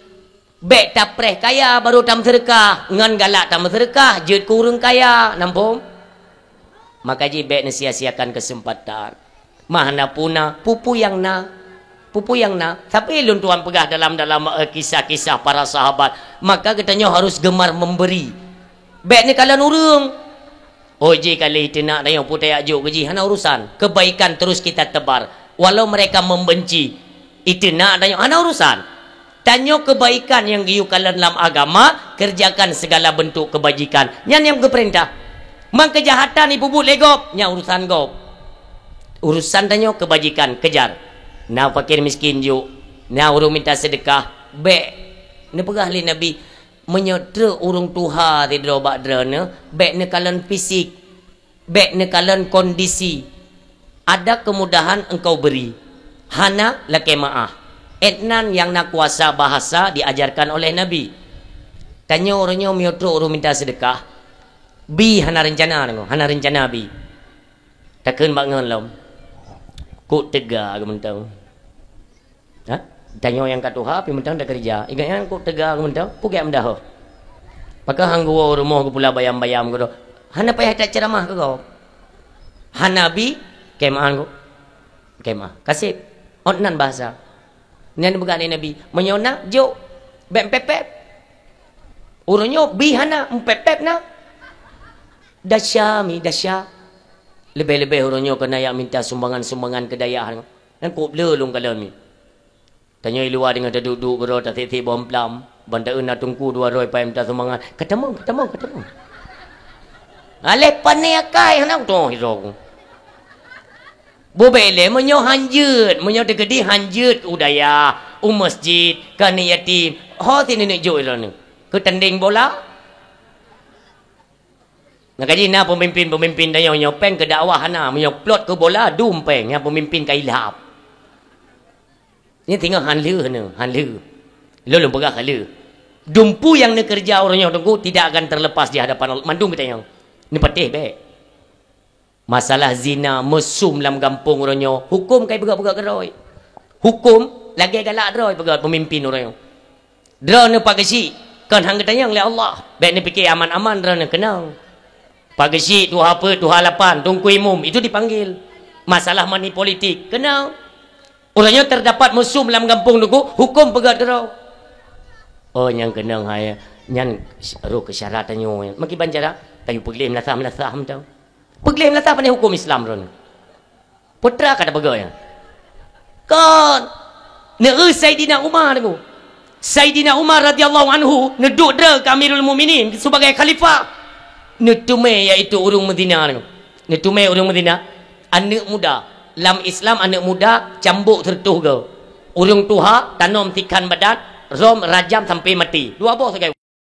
Bèk tapreh kaya baru tameuseudeukah, ngon galak tameuseudeukah jeuet keu ureueng kaya, na muphom? Maka jih bèk neusia-siakan keuseumpatan. Mah na peue na, peue-peue nyang na, peue-peue nyang na. Tapi lôn tuan peugah dalam, dalam, eh, kisah-kisah para sahabat, maka geutanyoe harus gemar memberi. Bèk neukalon ureueng. Oh, jih ka lheueh iteunak tanyoe peue tajak jok keu jih, hana urusan. Kebaikan terus kita tebar. Walau mereka membenci, iteunak tanyoe hana urusan. Tanyoe kebaikan nyang geuyue kalon lam agama, kerjakan segala bentuk kebajikan. Nyan nyang geupeurintah. Mang keujahatan ipeubuet lé gob, nyan urusan gob. Urusan tanyoe keubajikan, kejar. Na fakir miskin jok, na ureueng minta seudeukah, bèk. Neupeugah lé Nabi, "Meunyoe trok ureueng tuha sidroe bak droeneuh, bèk neukalon fisik, bèk neukalon kondisi. Ada kemudahan engkau beri, hana lakèe meu'ah." Étnan nyang na kuasa bahasa diajarkan oleh Nabi. Tanyoe uroe nyoe meunyoe trok ureueng minta seudeukah, bi hana reuncana deungoe, hana reuncana bi. Takheun bak ngon lom, "Kok teuga keu mantong?" Ha? Tanyoe nyang ka tuha, pi mantong takeureuja. Ingat nyan, "Kok teuga keu mantong?" Peugah meudahoh. Maka han geuwoe u rumoh geupula bayam-bayam keudroe. Hana payah that ceuramah keu gob. Hana bi, kemah kok. Kemah. Kaseb. Ot nan bahasa. Nyan peugah lé Nabi, "Meunyoe na, jok. Bèk pép-pép. Uroe nyoe bi hana, pép-pép na." Dasya mi, dasya. Leubeh-leubeh uroe nyoe keuneuk jak minta sumbangan-sumbangan keu dayah. Nyan kok bleu lôn kalon mi. Tanyoe i luwa deungon taduek-duek keudroe, tasik-sik boh amplam. Ban taeu na teungku dua droe pai minta sumbangan. Katamong, katamong, katamong. Aléh pané akai hana utoh sidroe. Bubé lé meunyoe han jeuet, meunyoe teukeudi han jeuet u dayah, u masjid, keu aneuk yatim, ho sineuk jok droeneuh. Keu tandeng bola. Nyang ka jih na peumimpin-peumimpin tanyoe nyoe péng keu dakwah hana, meunyoe plot keu bola dum péng, nyan peumimpin ka ilhab. Nyan singoh han lheueh nyoe, han lheueh. Lôn, lôn peugah ka lheueh. Dumpeue nyang neukeureuja uroe nyoe Teungku tidak akan terlepas di hadapan Allah. Mandum geutanyoe. Neupatéh bék. Masalah zina, mesum lam gampông uroe nyoe, huköm ka ipeugöt-peugöt keudroe. Huköm lagèe galak droe peugöt peumimpin uroe nyoe. Droeneuh Pak Geuchik, kon han geutanyong lé Allah. Bék neupike aman-aman droeneuh, keunong. Pak Geuchik, tuha peuet, tuha lapan, Teungku Imum, itu dipanggil. Masalah money politik, keunong. Uroe nyoe terdapat mesum lam gampông Teungku, huköm peugöt keudroe. Oh, nyang keunong hai, nyan rôh keu syarat tanyoe. Meukiban cara, tayue peugleh meulasah-meulasah mantong. Peugleh meulasah pane huköm Islam droeneuh. Peue teuma ka tapeugah nyan? Kon. Neueu Saidina Umar Teungku. Saidina Umar radhiyallahu anhu neuduek droe keu Amirul Mukminin sebagai khalifah. Neuteumé yaitu ureuëng meuzina Teungku. Neuteumé ureuëng meuzina. Aneuëk muda. Lam Islam aneuëk muda cambuk sireutôh goe. Ureuëng tuha tanom sikhan badan, rhom, rajam sampai mati. Dua boh sagai.